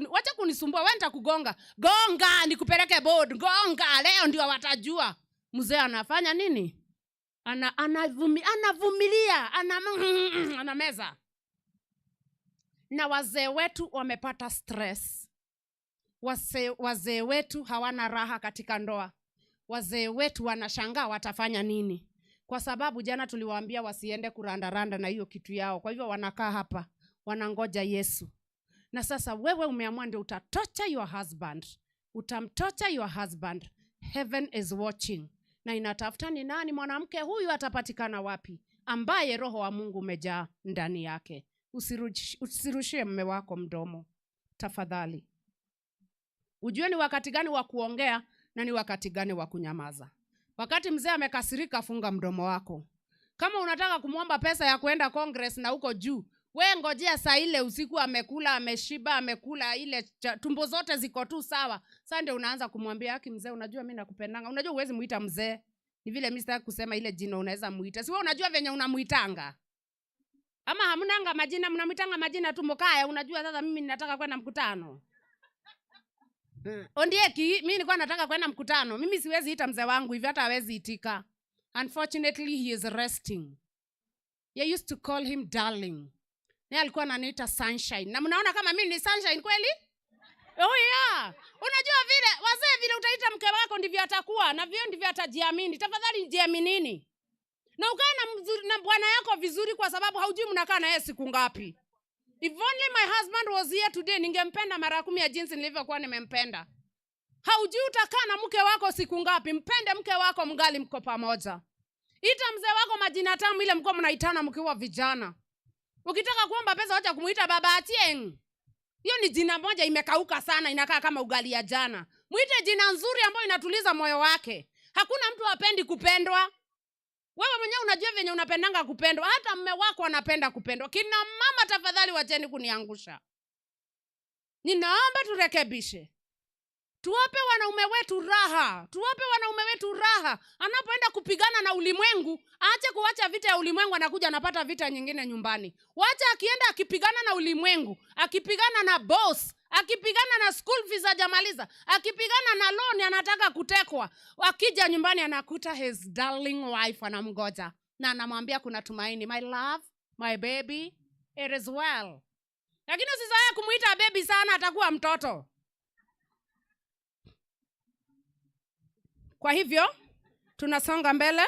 wacha kunisumbua, wewe nitakugonga. Gonga nikupeleke board, gonga leo ndio watajua. Mzee anafanya nini? Anavumilia, anameza. Na wazee wetu wamepata stress. Wazee wetu hawana raha katika ndoa. Wazee wetu wanashangaa watafanya nini. Kwa sababu jana tuliwaambia wasiende kurandaranda na hiyo kitu yao. Kwa hivyo wanakaa hapa, wanangoja Yesu. Na sasa wewe umeamua ndio utatocha your husband. Utamtocha your husband. Heaven is watching. Na inatafuta ni nani mwanamke huyu atapatikana wapi, ambaye roho wa Mungu umejaa ndani yake. Usirushie mume wako mdomo tafadhali. Ujue ni wakati gani wa kuongea na ni wakati gani wa kunyamaza. Wakati mzee amekasirika, funga mdomo wako. Kama unataka kumuomba pesa ya kuenda Congress na huko juu, we ngojea saa ile usiku amekula, ameshiba, amekula ile tumbo zote ziko tu sawa. Sasa ndio unaanza kumwambia, haki mzee, unajua mimi nakupendanga. Unajua huwezi muita mzee. Ni vile mimi sitaki kusema ile jina unaweza muita. Si wewe unajua venye unamuitanga? Ama hamnanga majina, mnamuitanga majina tu mkaya, unajua sasa mimi ninataka kwenda mkutano. Ondieki, mimi nilikuwa nataka kwenda mkutano. Mimi siwezi ita mzee wangu hivi, hata hawezi itika. Unfortunately he is resting. I used to call him darling. Naye alikuwa ananiita sunshine. Na mnaona kama mimi ni sunshine kweli? Oh yeah. Unajua vile wazee vile utaita mke wako ndivyo atakuwa, na vile ndivyo atajiamini. Tafadhali jiaminini. Na ukae na bwana yako vizuri, kwa sababu haujui mnakaa na yeye siku ngapi. If only my husband was here today, ningempenda mara 10 ya jinsi nilivyokuwa nimempenda. Haujui utakaa na mke wako siku ngapi. Mpende mke wako mngali mko pamoja. Ita mzee wako majina tamu ile mko mnaitana mkiwa vijana. Ukitaka kuomba pesa wacha kumuita baba Atieng. Hiyo ni jina moja imekauka sana, inakaa kama ugali ya jana. Mwite jina nzuri ambayo inatuliza moyo wake. Hakuna mtu hapendi kupendwa. Wewe mwenyewe unajua venye unapendanga kupendwa. Hata mume wako anapenda kupendwa. Kina mama tafadhali wacheni kuniangusha. Ninaomba turekebishe. Tuwape wanaume wetu raha. Tuwape wanaume wetu raha. Anapoenda kupigana na ulimwengu, aache kuacha vita ya ulimwengu, anakuja anapata vita nyingine nyumbani. Wacha akienda akipigana na ulimwengu, akipigana na boss, akipigana na school fees hajamaliza, akipigana na loan anataka kutekwa. Akija nyumbani anakuta his darling wife anamgoja na anamwambia kuna tumaini, my love, my baby, it is well. Lakini usizoee kumuita baby sana, atakuwa mtoto. Kwa hivyo tunasonga mbele.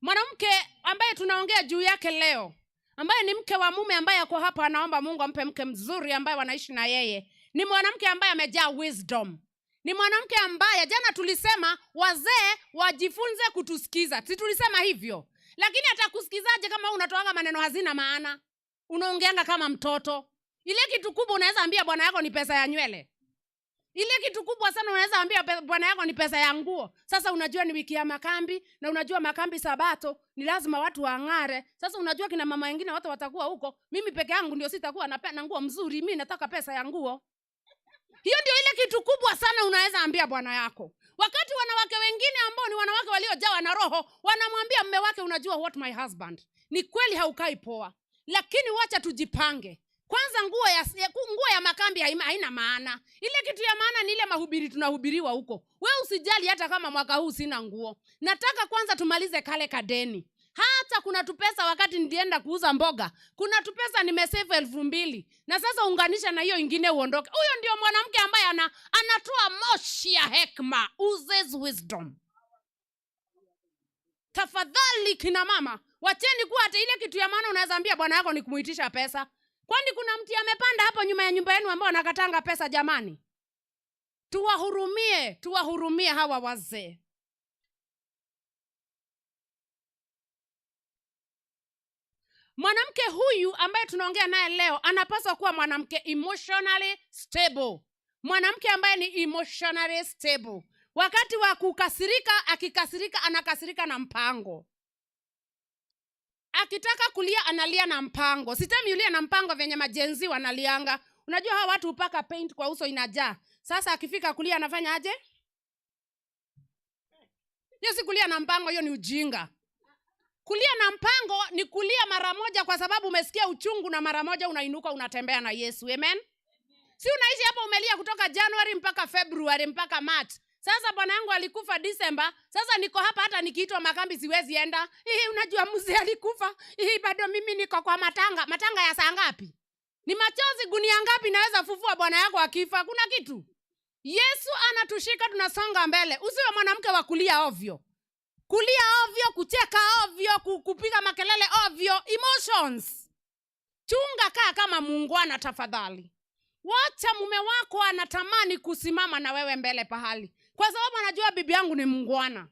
Mwanamke ambaye tunaongea juu yake leo, ambaye ni mke wa mume ambaye ako hapa anaomba Mungu ampe mke mzuri ambaye wanaishi na yeye, ni mwanamke ambaye amejaa wisdom. Ni mwanamke ambaye jana tulisema wazee wajifunze kutusikiza. Si tulisema hivyo? Lakini atakusikizaje kama unatoanga maneno hazina maana? Unaongeanga kama mtoto. Ile kitu kubwa unaweza ambia bwana yako ni pesa ya nywele. Ile kitu kubwa sana unaweza ambia bwana yako ni pesa ya nguo. Sasa unajua ni wiki ya makambi, na unajua makambi Sabato ni lazima watu waangare. Sasa unajua kina mama wengine watu watakuwa huko, mimi peke yangu ndio sitakuwa na nguo mzuri, mimi nataka pesa ya nguo. Hiyo ndio ile kitu kubwa sana unaweza ambia bwana yako. Wakati wanawake wengine ambao ni wanawake waliojawa na roho wanamwambia mume wake, unajua what my husband, ni kweli haukai poa, lakini wacha tujipange. Kwanza nguo ya makambi haina maana. Ile kitu ya maana ni ile mahubiri tunahubiriwa huko. Wewe usijali hata kama mwaka huu sina nguo. Nataka kwanza tumalize kale kadeni. Hata kuna tupesa wakati nilienda kuuza mboga, kuna tupesa nimesave 2,000. Na sasa unganisha na hiyo ingine uondoke. Huyo ndio mwanamke ambaye anatoa moshi ya hekima, oozes wisdom. Tafadhali kina mama, wacheni kuwa hata ile kitu ya maana unaweza ambia bwana yako ni kumuitisha pesa. Kwani kuna mti amepanda hapo nyuma ya nyumba yenu ambao anakatanga pesa jamani? Tuwahurumie, tuwahurumie hawa wazee. Mwanamke huyu ambaye tunaongea naye leo anapaswa kuwa mwanamke emotionally stable. Mwanamke ambaye ni emotionally stable. Wakati wa kukasirika, akikasirika anakasirika na mpango. Akitaka kulia analia na mpango. Sitemi ulia na mpango venye majenzi wanalianga. Unajua hawa watu hupaka paint kwa uso inajaa. Sasa akifika kulia anafanya aje? Hiyo si kulia na mpango, hiyo ni ujinga. Kulia na mpango ni kulia mara moja kwa sababu umesikia uchungu na mara moja unainuka unatembea na Yesu. Amen? Si unaishi hapo umelia kutoka January mpaka February mpaka March. Sasa bwana yangu alikufa December. Sasa niko hapa hata nikiitwa makambi siwezi enda. Hii unajua mzee alikufa. Hii bado mimi niko kwa matanga. Matanga ya saa ngapi? Ni machozi gunia ngapi naweza fufua bwana yako akifa? Kuna kitu. Yesu anatushika tunasonga mbele. Usiwe mwanamke wa kulia ovyo. Kulia ovyo, kucheka ovyo, kupiga makelele ovyo, emotions. Chunga, kaa kama muungwana tafadhali. Wacha mume wako anatamani kusimama na wewe mbele pahali, kwa sababu anajua bibi yangu ni muungwana.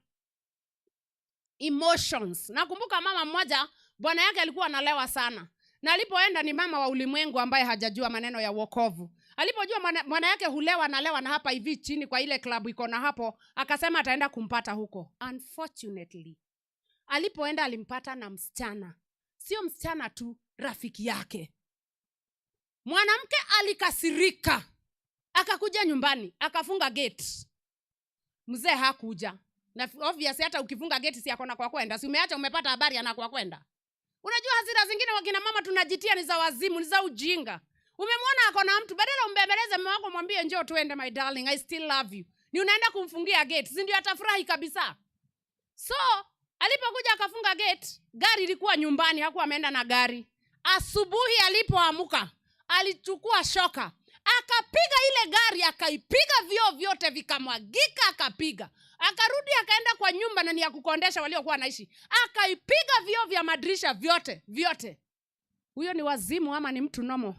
Emotions. Nakumbuka mama mmoja, bwana yake alikuwa analewa sana. Na alipoenda, ni mama wa ulimwengu ambaye hajajua maneno ya wokovu. Alipojua mwana yake hulewa analewa na hapa hivi chini kwa ile klabu iko na hapo, akasema ataenda kumpata huko. Unfortunately, alipoenda alimpata na msichana. Sio msichana tu, rafiki yake. Mwanamke alikasirika. Akakuja nyumbani, akafunga gate. Mzee hakuja. Na obviously hata ukifunga gate si akona kwa kwenda. Si umeacha umepata habari ana kwa kwenda. Unajua hasira zingine wakina mama tunajitia ni za wazimu, ni za ujinga. Umemwona ako na mtu, badala umbembeleze mume wako mwambie njoo tuende my darling, I still love you. Ni unaenda kumfungia gate, si ndio atafurahi kabisa. So, alipokuja akafunga gate, gari ilikuwa nyumbani, hakuwa ameenda na gari. Asubuhi alipoamka, alichukua shoka, akapiga ile gari, akaipiga vioo vyote vikamwagika, akapiga. Akarudi akaenda kwa nyumba na ni ya kukondesha waliokuwa wanaishi. Akaipiga vioo vya madirisha vyote, vyote. Huyo ni wazimu ama ni mtu nomo?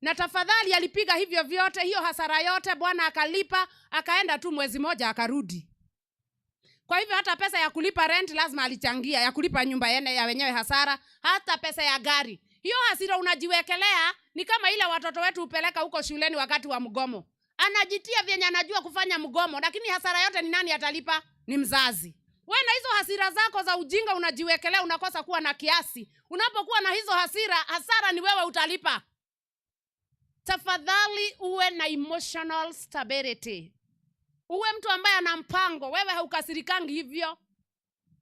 Na tafadhali alipiga hivyo vyote, hiyo hasara yote Bwana akalipa, akaenda tu mwezi moja akarudi. Kwa hivyo hata pesa ya kulipa rent lazima alichangia, ya kulipa nyumba yene ya wenyewe hasara, hata pesa ya gari. Hiyo hasira unajiwekelea ni kama ile watoto wetu hupeleka huko shuleni wakati wa mgomo. Anajitia vyenye anajua kufanya mgomo, lakini hasara yote ni nani atalipa? Ni mzazi. Wewe na hizo hasira zako za ujinga unajiwekelea, unakosa kuwa na kiasi. Unapokuwa na hizo hasira, hasara ni wewe utalipa. Tafadhali uwe na emotional stability. Uwe mtu ambaye ana mpango. Wewe haukasirikangi hivyo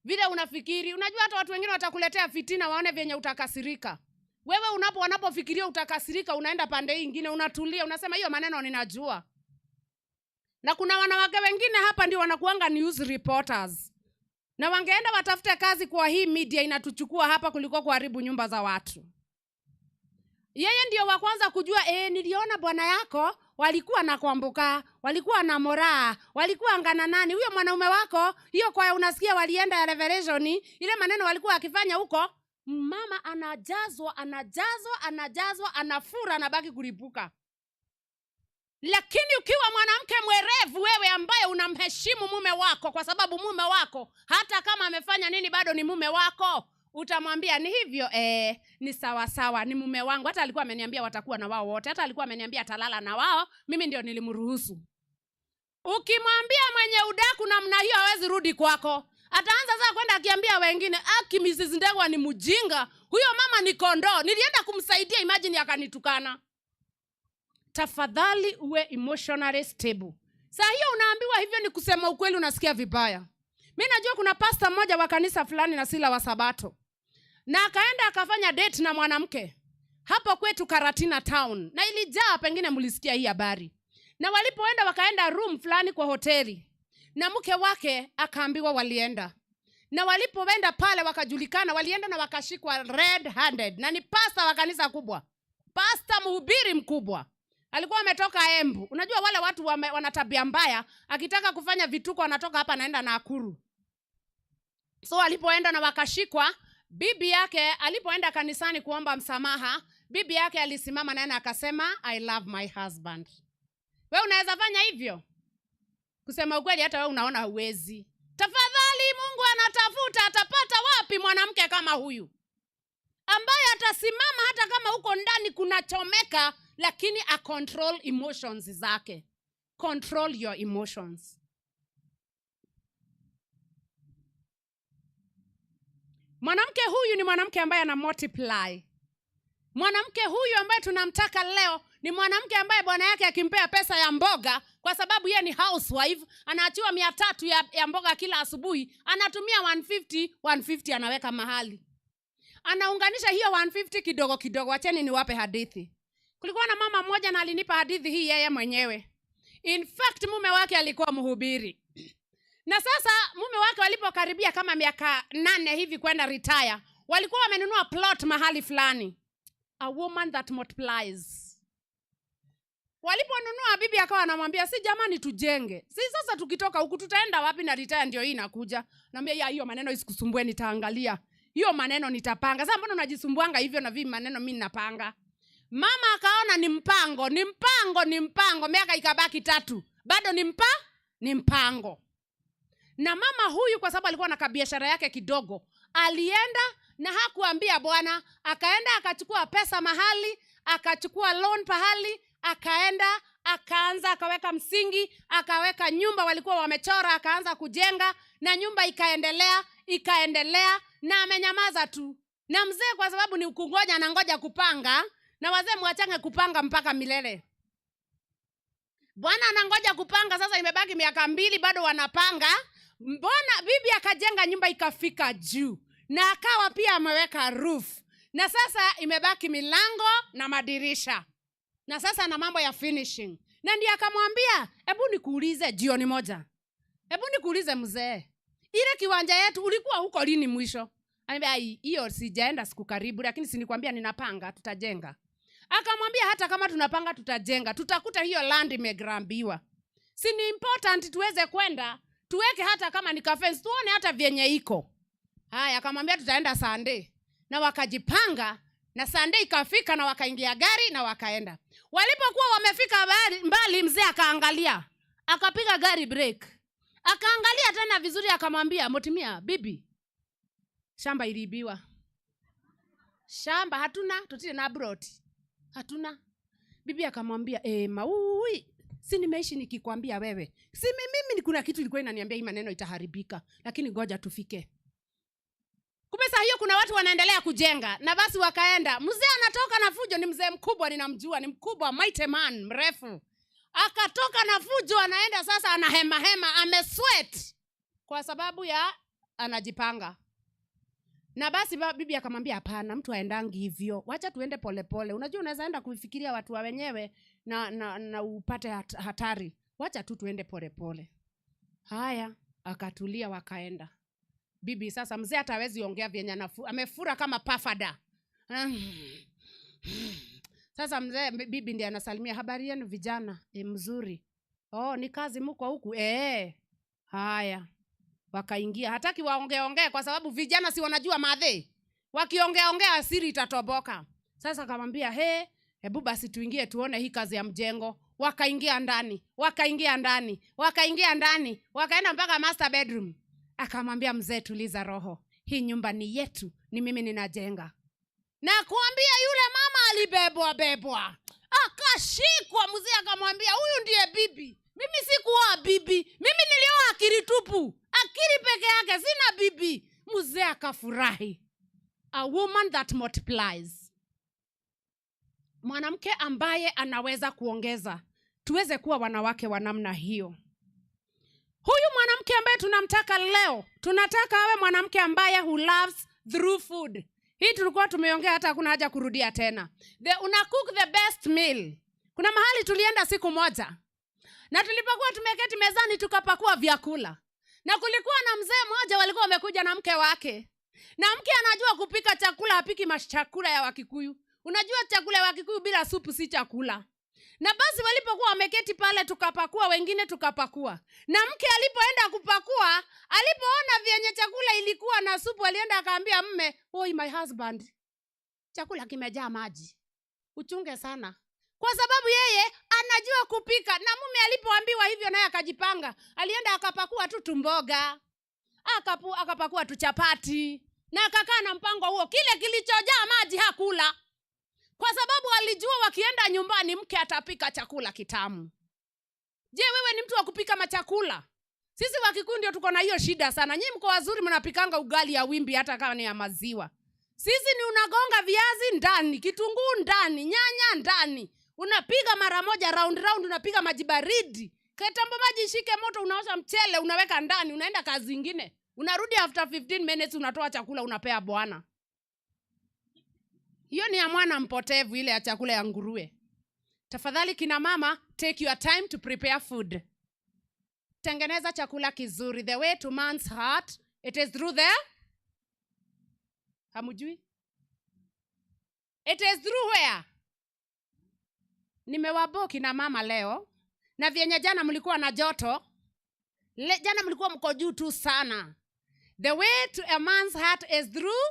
vile unafikiri. Unajua hata watu wengine watakuletea fitina waone vyenye utakasirika. Wewe wanapofikiria utakasirika, unaenda pande hii ingine, unatulia, unasema hiyo maneno ninajua. Na kuna wanawake wengine hapa ndio wanakuanga news reporters. Na wangeenda watafute kazi kwa hii media inatuchukua hapa kuliko kuharibu nyumba za watu. Yeye ndio wa kwanza kujua, niliona bwana yako walikuwa na Kwamboka, walikuwa na Moraa, walikuwa ngana nani, huyo mwanaume wako, hiyo kwa unasikia walienda ya Revelation, ile maneno walikuwa wakifanya huko. Mama anajazwa, anajazwa, anajazwa, anafura, anabaki kulipuka. Lakini ukiwa mwanamke mwerevu wewe ambaye unamheshimu mume wako, kwa sababu mume wako hata kama amefanya nini bado ni mume wako, utamwambia ni hivyo, ni sawa sawa, ni mume wangu. Hata alikuwa ameniambia watakuwa na wao wote, hata alikuwa ameniambia atalala na wao, mimi ndio nilimruhusu. Ukimwambia mwenye udaku namna hiyo hawezi rudi kwako. Ataanza sasa kwenda akiambia wengine, aki Mrs. Ndegwa ni mjinga, huyo mama ni kondoo, nilienda kumsaidia, imagine akanitukana. Tafadhali uwe emotionally stable. Saa hiyo unaambiwa hivyo ni kusema ukweli, unasikia vibaya. Mimi najua kuna pastor mmoja wa kanisa fulani na sila wa Sabato, na akaenda akafanya date na mwanamke hapo kwetu Karatina town, na ilijaa, pengine mlisikia hii habari. Na walipoenda wakaenda room fulani kwa hoteli, na mke wake akaambiwa walienda. Na walipoenda pale wakajulikana, walienda na wakashikwa red handed, na ni pastor wa kanisa kubwa, pastor mhubiri mkubwa. Alikuwa ametoka Embu. Unajua wale watu wana tabia mbaya, akitaka kufanya vituko anatoka hapa anaenda Nakuru. So alipoenda na wakashikwa, bibi yake alipoenda kanisani kuomba msamaha, bibi yake alisimama naye akasema, I love my husband. Wewe unaweza fanya hivyo? Kusema ukweli hata wewe unaona huwezi. Tafadhali, Mungu anatafuta, atapata wapi mwanamke kama huyu ambaye atasimama hata kama huko ndani kunachomeka, lakini a control emotions zake. Control your emotions. Mwanamke huyu ni mwanamke ambaye ana multiply. Mwanamke huyu ambaye tunamtaka leo ni mwanamke ambaye bwana yake akimpea pesa ya mboga, kwa sababu yeye ni housewife, anaachiwa 300 ya mboga kila asubuhi, anatumia 150 anaweka mahali. Anaunganisha hiyo 150 kidogo kidogo. Acheni niwape hadithi. Kulikuwa na mama mmoja na alinipa hadithi hii yeye mwenyewe. In fact mume wake alikuwa mhubiri. Na sasa mume wake walipokaribia kama miaka 8 hivi kwenda retire, walikuwa wamenunua plot mahali fulani. A woman that multiplies. Waliponunua, bibi akawa anamwambia, si jamani tujenge. Si sasa tukitoka huku tutaenda wapi na retire ndio hii inakuja. Naambia, ya hiyo maneno isikusumbue, nitaangalia. Hiyo maneno nitapanga. Sasa mbona unajisumbuanga hivyo na vipi maneno mimi ninapanga? Mama akaona ni mpango, ni mpango, ni mpango. Miaka ikabaki 3. Bado ni mpango. Na mama huyu kwa sababu alikuwa na kabiashara yake kidogo, alienda na hakuambia bwana, akaenda akachukua pesa mahali, akachukua loan pahali, akaenda akaanza akaweka msingi, akaweka nyumba walikuwa wamechora, akaanza kujenga, na nyumba ikaendelea, ikaendelea, na amenyamaza tu. Na mzee kwa sababu ni kungoja, anangoja kupanga, na wazee mwachange kupanga mpaka milele. Bwana anangoja kupanga, sasa imebaki miaka 2 bado wanapanga. Mbona bibi akajenga nyumba ikafika juu, na akawa pia ameweka roof, na sasa imebaki milango na madirisha, na sasa na mambo ya finishing. Na ndiye akamwambia, hebu nikuulize jioni moja, hebu nikuulize mzee, ile kiwanja yetu ulikuwa huko lini mwisho? Anambia, ai, hiyo sijaenda siku karibu, lakini si nikwambia ninapanga tutajenga. Akamwambia hata kama tunapanga tutajenga, tutakuta hiyo land imegrambiwa. Si ni important tuweze kwenda tuweke hata kama ni fence, tuone hata vyenye iko. Haya, akamwambia tutaenda Sunday. Na wakajipanga, na Sunday ikafika na wakaingia gari na wakaenda. Walipokuwa wamefika mbali, mzee akaangalia, akapiga gari break. Akaangalia tena Wakaelewana vizuri, akamwambia Mutimia, bibi, shamba iliibiwa. Shamba hatuna, tutile na broti. Hatuna. Bibi akamwambia, maui, si nimeishi nikikwambia wewe. Si mimi kuna kitu ilikuwa inaniambia hii maneno itaharibika, lakini ngoja tufike. Kumbe saa hiyo kuna watu wanaendelea kujenga, na basi wakaenda. Mzee anatoka na fujo, ni mzee mkubwa, ninamjua, ni mkubwa, mighty man, mrefu. Akatoka na fujo, anaenda sasa, anahema hema, amesweat kwa sababu ya anajipanga. Na basi bibi akamwambia, hapana, mtu aendangi hivyo, wacha tuende polepole. Unajua unaweza enda kuifikiria watu wa wenyewe na upate hatari, wacha tu tuende polepole. Haya, akatulia, wakaenda. Bibi sasa, mzee hata hawezi ongea vyenye amefura kama pafada. Sasa mzee, bibi ndiye anasalimia, habari yenu vijana? Mzuri. Oh, ni kazi mko huku? Haya. Wakaingia. Hataki waongeongee kwa sababu vijana si wanajua madhe. Wakiongeaongea siri itatoboka. Sasa akamwambia, he, hebu basi tuingie tuone hii kazi ya mjengo. Wakaingia ndani, wakaingia ndani, wakaingia ndani, wakaenda mpaka master bedroom. Akamwambia mzee, tuliza roho. Hii nyumba ni yetu, ni mimi ninajenga. Na kuambia yule mama alibebwa bebwa, akashikwa. Mzee akamwambia, huyu ndiye bibi. Mimi sikuoa bibi, mimi nilioa akili tupu, akili peke yake, sina bibi. Mzee akafurahi. A woman that multiplies, mwanamke ambaye anaweza kuongeza. Tuweze kuwa wanawake wa namna hiyo. Huyu mwanamke ambaye tunamtaka leo, tunataka awe mwanamke ambaye who loves through food. Hii tulikuwa tumeongea, hata hakuna haja kurudia tena. Una cook the best meal. Kuna mahali tulienda siku moja, na tulipokuwa tumeketi mezani tukapakua vyakula, na kulikuwa na mzee mmoja walikuwa wamekuja na mke wake, na mke anajua kupika chakula, hapiki machakula ya Wakikuyu. Unajua chakula ya Wakikuyu bila supu si chakula. Na basi walipokuwa wameketi pale tukapakua, wengine tukapakua, na mke alipoenda kupakua, alipoona vyenye chakula ilikuwa na supu, alienda akaambia mme, oi my husband, chakula kimejaa maji, uchunge sana, kwa sababu yeye anajua kupika. Na mume alipoambiwa hivyo, naye akajipanga, alienda akapakua tu tumboga, akapakua tu chapati, na akakaa na mpango huo. Kile kilichojaa maji hakula, kwa sababu alijua wakienda nyumbani mke atapika chakula kitamu. Je, wewe ni mtu wa kupika machakula? Sisi Wakikuyu ndio tuko na hiyo shida sana. Nyinyi mko wazuri, mnapikanga ugali ya wimbi hata kama ni ya maziwa. Sisi ni unagonga viazi ndani, kitunguu ndani, nyanya ndani. Unapiga mara moja round round, unapiga maji baridi. Kitambo maji ishike moto, unaosha mchele, unaweka ndani, unaenda kazi ingine. Unarudi after 15 minutes, unatoa chakula, unapea bwana. Hiyo ni ya mwana mpotevu, ile ya chakula ya nguruwe. Tafadhali kina mama, take your time to prepare food. Tengeneza chakula kizuri. The way to man's heart, it is through the... Hamujui? It is through where? Nimewabo kina mama leo. Na vyenye jana mlikuwa na joto. Jana mlikuwa mko juu tu sana. The way to a man's heart is through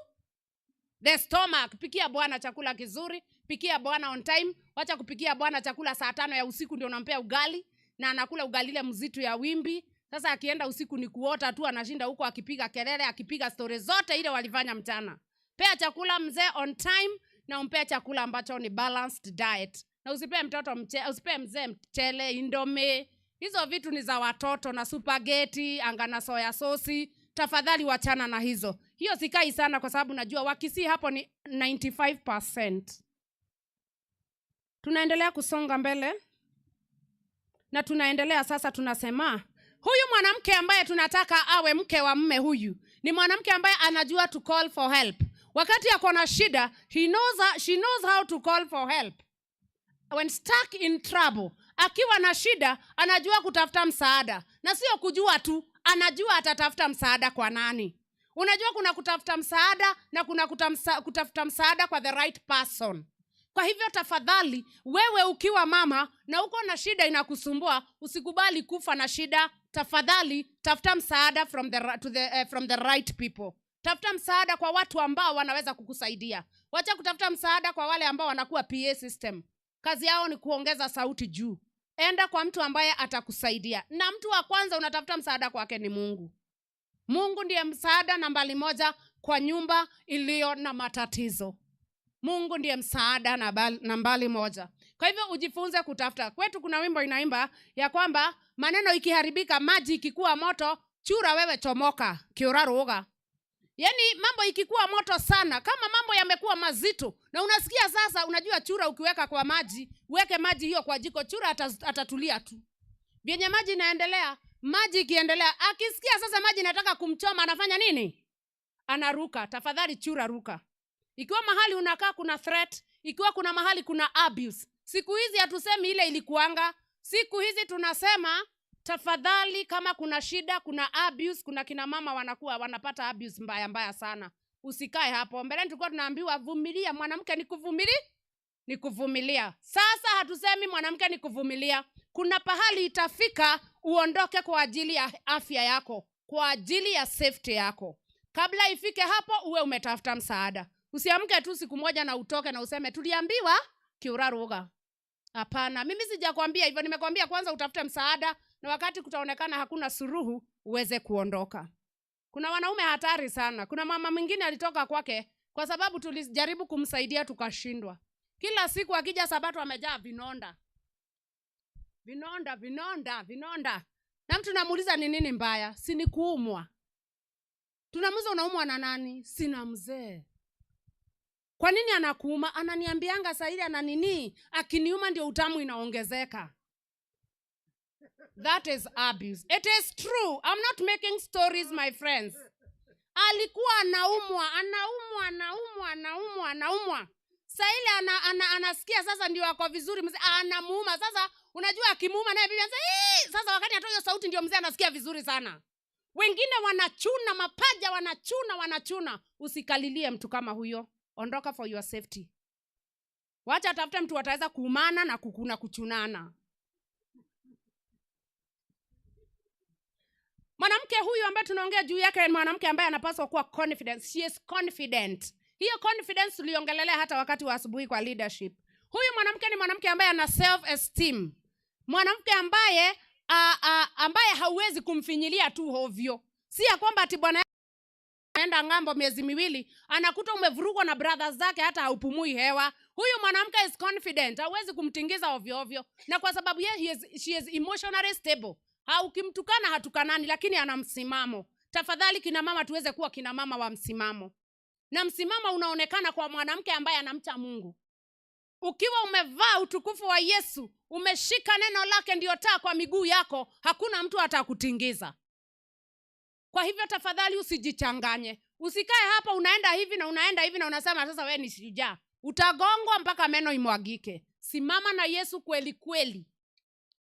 the stomach. Pikia bwana chakula kizuri, pikia bwana on time. Wacha kupikia bwana chakula saa 5 ya usiku ndio unampea ugali, na anakula ugali ile mzito ya wimbi. Sasa akienda usiku ni kuota tu, anashinda huko akipiga kelele, akipiga story zote ile walifanya mchana. Pea chakula mzee on time, na umpea chakula ambacho ni balanced diet. Na usipee mtoto mche, usipee mzee mchele, indomie. Hizo vitu ni za watoto, na spaghetti, anga na soya sauce. Tafadhali wachana na hizo. Hiyo sikai sana kwa sababu najua Wakisii hapo ni 95%. Tunaendelea kusonga mbele. Na tunaendelea sasa, tunasema huyu mwanamke ambaye tunataka awe mke wa mme huyu ni mwanamke ambaye anajua to call for help. Wakati ako na shida, she knows how to call for help. When stuck in trouble, akiwa na shida anajua kutafuta msaada. Na sio kujua tu, anajua atatafuta msaada kwa nani. Unajua kuna kutafuta msaada na kuna kutafuta msaada kwa the right person. Kwa hivyo tafadhali, wewe ukiwa mama na uko na shida inakusumbua, usikubali kufa na shida. Tafadhali tafuta msaada from the right people. Tafuta msaada kwa watu ambao wanaweza kukusaidia. Wacha kutafuta msaada kwa wale ambao wanakuwa PA system. Kazi yao ni kuongeza sauti juu. Enda kwa mtu ambaye atakusaidia. Na mtu wa kwanza unatafuta msaada kwake ni Mungu. Mungu ndiye msaada nambari moja kwa nyumba iliyo na matatizo. Mungu ndiye msaada nambari moja. Kwa hivyo ujifunze kutafuta. Kwetu kuna wimbo inaimba ya kwamba maneno ikiharibika, maji ikikuwa moto, chura wewe chomoka, kiuraruga. Yaani mambo ikikuwa moto sana, kama mambo yamekuwa mazito na unasikia sasa, unajua chura ukiweka kwa maji, uweke maji hiyo kwa jiko, chura atatulia tu. Vyenye maji inaendelea, maji ikiendelea, akisikia sasa maji inataka kumchoma, anafanya nini? Anaruka. Tafadhali chura ruka. Ikiwa mahali unakaa kuna threat, ikiwa kuna mahali kuna abuse. Siku hizi hatusemi ile ilikuanga. Siku hizi tunasema tafadhali, kama kuna shida, kuna abuse, kuna kina mama wanakuwa wanapata abuse mbaya mbaya sana. Usikae hapo. Mbeleni tulikuwa tunaambiwa vumilia, mwanamke ni kuvumilia, ni kuvumilia. Sasa hatusemi mwanamke ni kuvumilia. Kuna pahali itafika uondoke kwa ajili ya afya yako, kwa ajili ya safety yako. Kabla ifike hapo uwe umetafuta msaada. Usiamke tu siku moja na utoke na useme tuliambiwa kiuraruga. Hapana, mimi sijakwambia hivyo. Nimekwambia kwanza utafute msaada, na wakati kutaonekana hakuna suluhu uweze kuondoka. Kuna wanaume hatari sana. Kuna mama mwingine alitoka kwake kwa sababu tulijaribu kumsaidia tukashindwa. Kila siku akija Sabato amejaa vinonda. Vinonda, vinonda, vinonda. Na mtu namuuliza ni nini mbaya? Si ni kuumwa. Tunamuuliza unaumwa na nani? Sina mzee. Kwa nini anakuuma? Ananiambianga saa ile ana nini? Akiniuma ndio utamu inaongezeka. That is abuse. It is true. I'm not making stories, my friends. Alikuwa anaumwa, anaumwa, anaumwa, anaumwa, anaumwa. Saa ile anasikia sasa ndio ako vizuri, mzee anamuuma. Sasa unajua akimuuma naye bibi anasema, Ii! Sasa wakati anatoa hiyo sauti ndio mzee anasikia vizuri sana. Wengine wanachuna mapaja, wanachuna, wanachuna. Usikalilie mtu kama huyo. Ondoka for your safety. Wacha atafute mtu ataweza kuumana na kukuna kuchunana. Mwanamke huyu ambaye tunaongea juu yake ni mwanamke ambaye anapaswa kuwa confident. She is confident. Hiyo confidence tuliongelelea hata wakati wa asubuhi kwa leadership. Huyu mwanamke ni mwanamke ambaye ana self-esteem. Mwanamke ambaye hauwezi kumfinyilia tu hovyo. Si ya kwamba ati bwana anaenda ng'ambo miezi miwili, anakuta umevurugwa na brothers zake hata haupumui hewa. Huyu mwanamke is confident, hauwezi kumtingiza ovyo ovyo. Na kwa sababu yeye she is emotionally stable. Ukimtukana hatukanani, lakini ana msimamo. Tafadhali kina mama tuweze kuwa kina mama wa msimamo. Na msimamo unaonekana kwa mwanamke ambaye anamcha Mungu. Ukiwa umevaa utukufu wa Yesu, umeshika neno lake ndio taa kwa miguu yako, hakuna mtu atakutingiza. Kwa hivyo tafadhali usijichanganye. Usikae hapa unaenda hivi na unaenda hivi na unasema sasa wewe ni shujaa. Utagongwa mpaka meno imwagike. Simama na Yesu kweli kweli.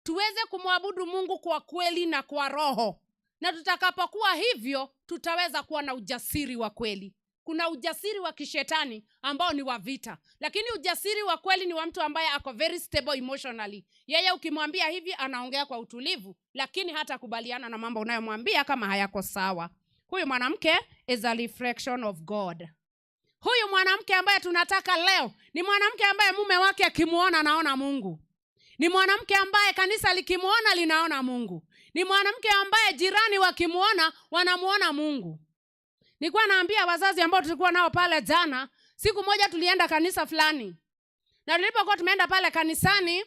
Tuweze kumwabudu Mungu kwa kweli na kwa roho. Na tutakapokuwa hivyo, tutaweza kuwa na ujasiri wa kweli. Kuna ujasiri wa kishetani ambao ni wa vita. Lakini ujasiri wa kweli ni wa mtu ambaye ako very stable emotionally. Yeye ukimwambia hivi anaongea kwa utulivu, lakini hata kubaliana na mambo unayomwambia kama hayako sawa. Huyu mwanamke is a reflection of God. Huyu mwanamke ambaye tunataka leo ni mwanamke ambaye mume wake akimuona anaona Mungu. Ni mwanamke ambaye kanisa likimuona linaona Mungu. Ni mwanamke ambaye jirani wakimuona wanamuona Mungu. Nilikuwa naambia wazazi ambao tulikuwa nao pale jana, siku moja tulienda kanisa fulani. Na tulipokuwa tumeenda pale kanisani,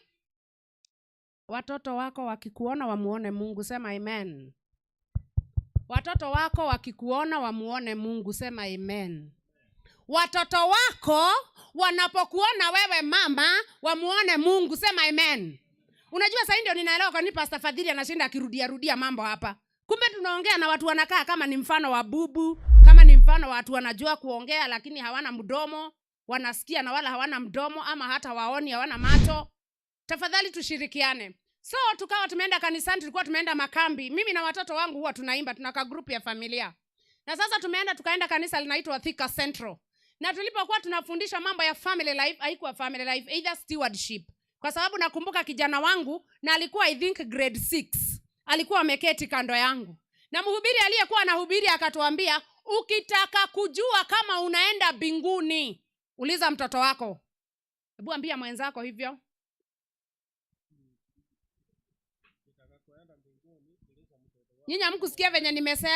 watoto wako wakikuona wamuone Mungu, sema amen. Watoto wako wakikuona wamuone Mungu, sema amen. Watoto wako wanapokuona wewe mama wamuone Mungu, sema amen. Unajua sasa ndio ninaelewa kwa nini Pastor Fadhili anashinda akirudia rudia mambo hapa. Kumbe tunaongea na watu wanakaa kama ni mfano wa bubu, kama ni mfano wa watu wanajua kuongea lakini hawana mdomo, wanasikia na wala hawana mdomo, ama hata waoni, hawana macho. Tafadhali tushirikiane. So tukawa tumeenda kanisani, tulikuwa tumeenda makambi. Mimi na watoto wangu huwa tunaimba, tuna ka group ya familia. Na sasa tukaenda kanisa linaitwa Thika Central. Na tulipokuwa tunafundisha mambo ya family life, haikuwa family life, either stewardship. Kwa sababu nakumbuka kijana wangu, na alikuwa I think grade 6, alikuwa ameketi kando yangu. Na mhubiri aliyekuwa anahubiri akatuambia, ukitaka kujua kama unaenda mbinguni, uliza mtoto wako. Hebu ambia mwenzako hivyo. Nyinyi hamkusikia venye nimesema?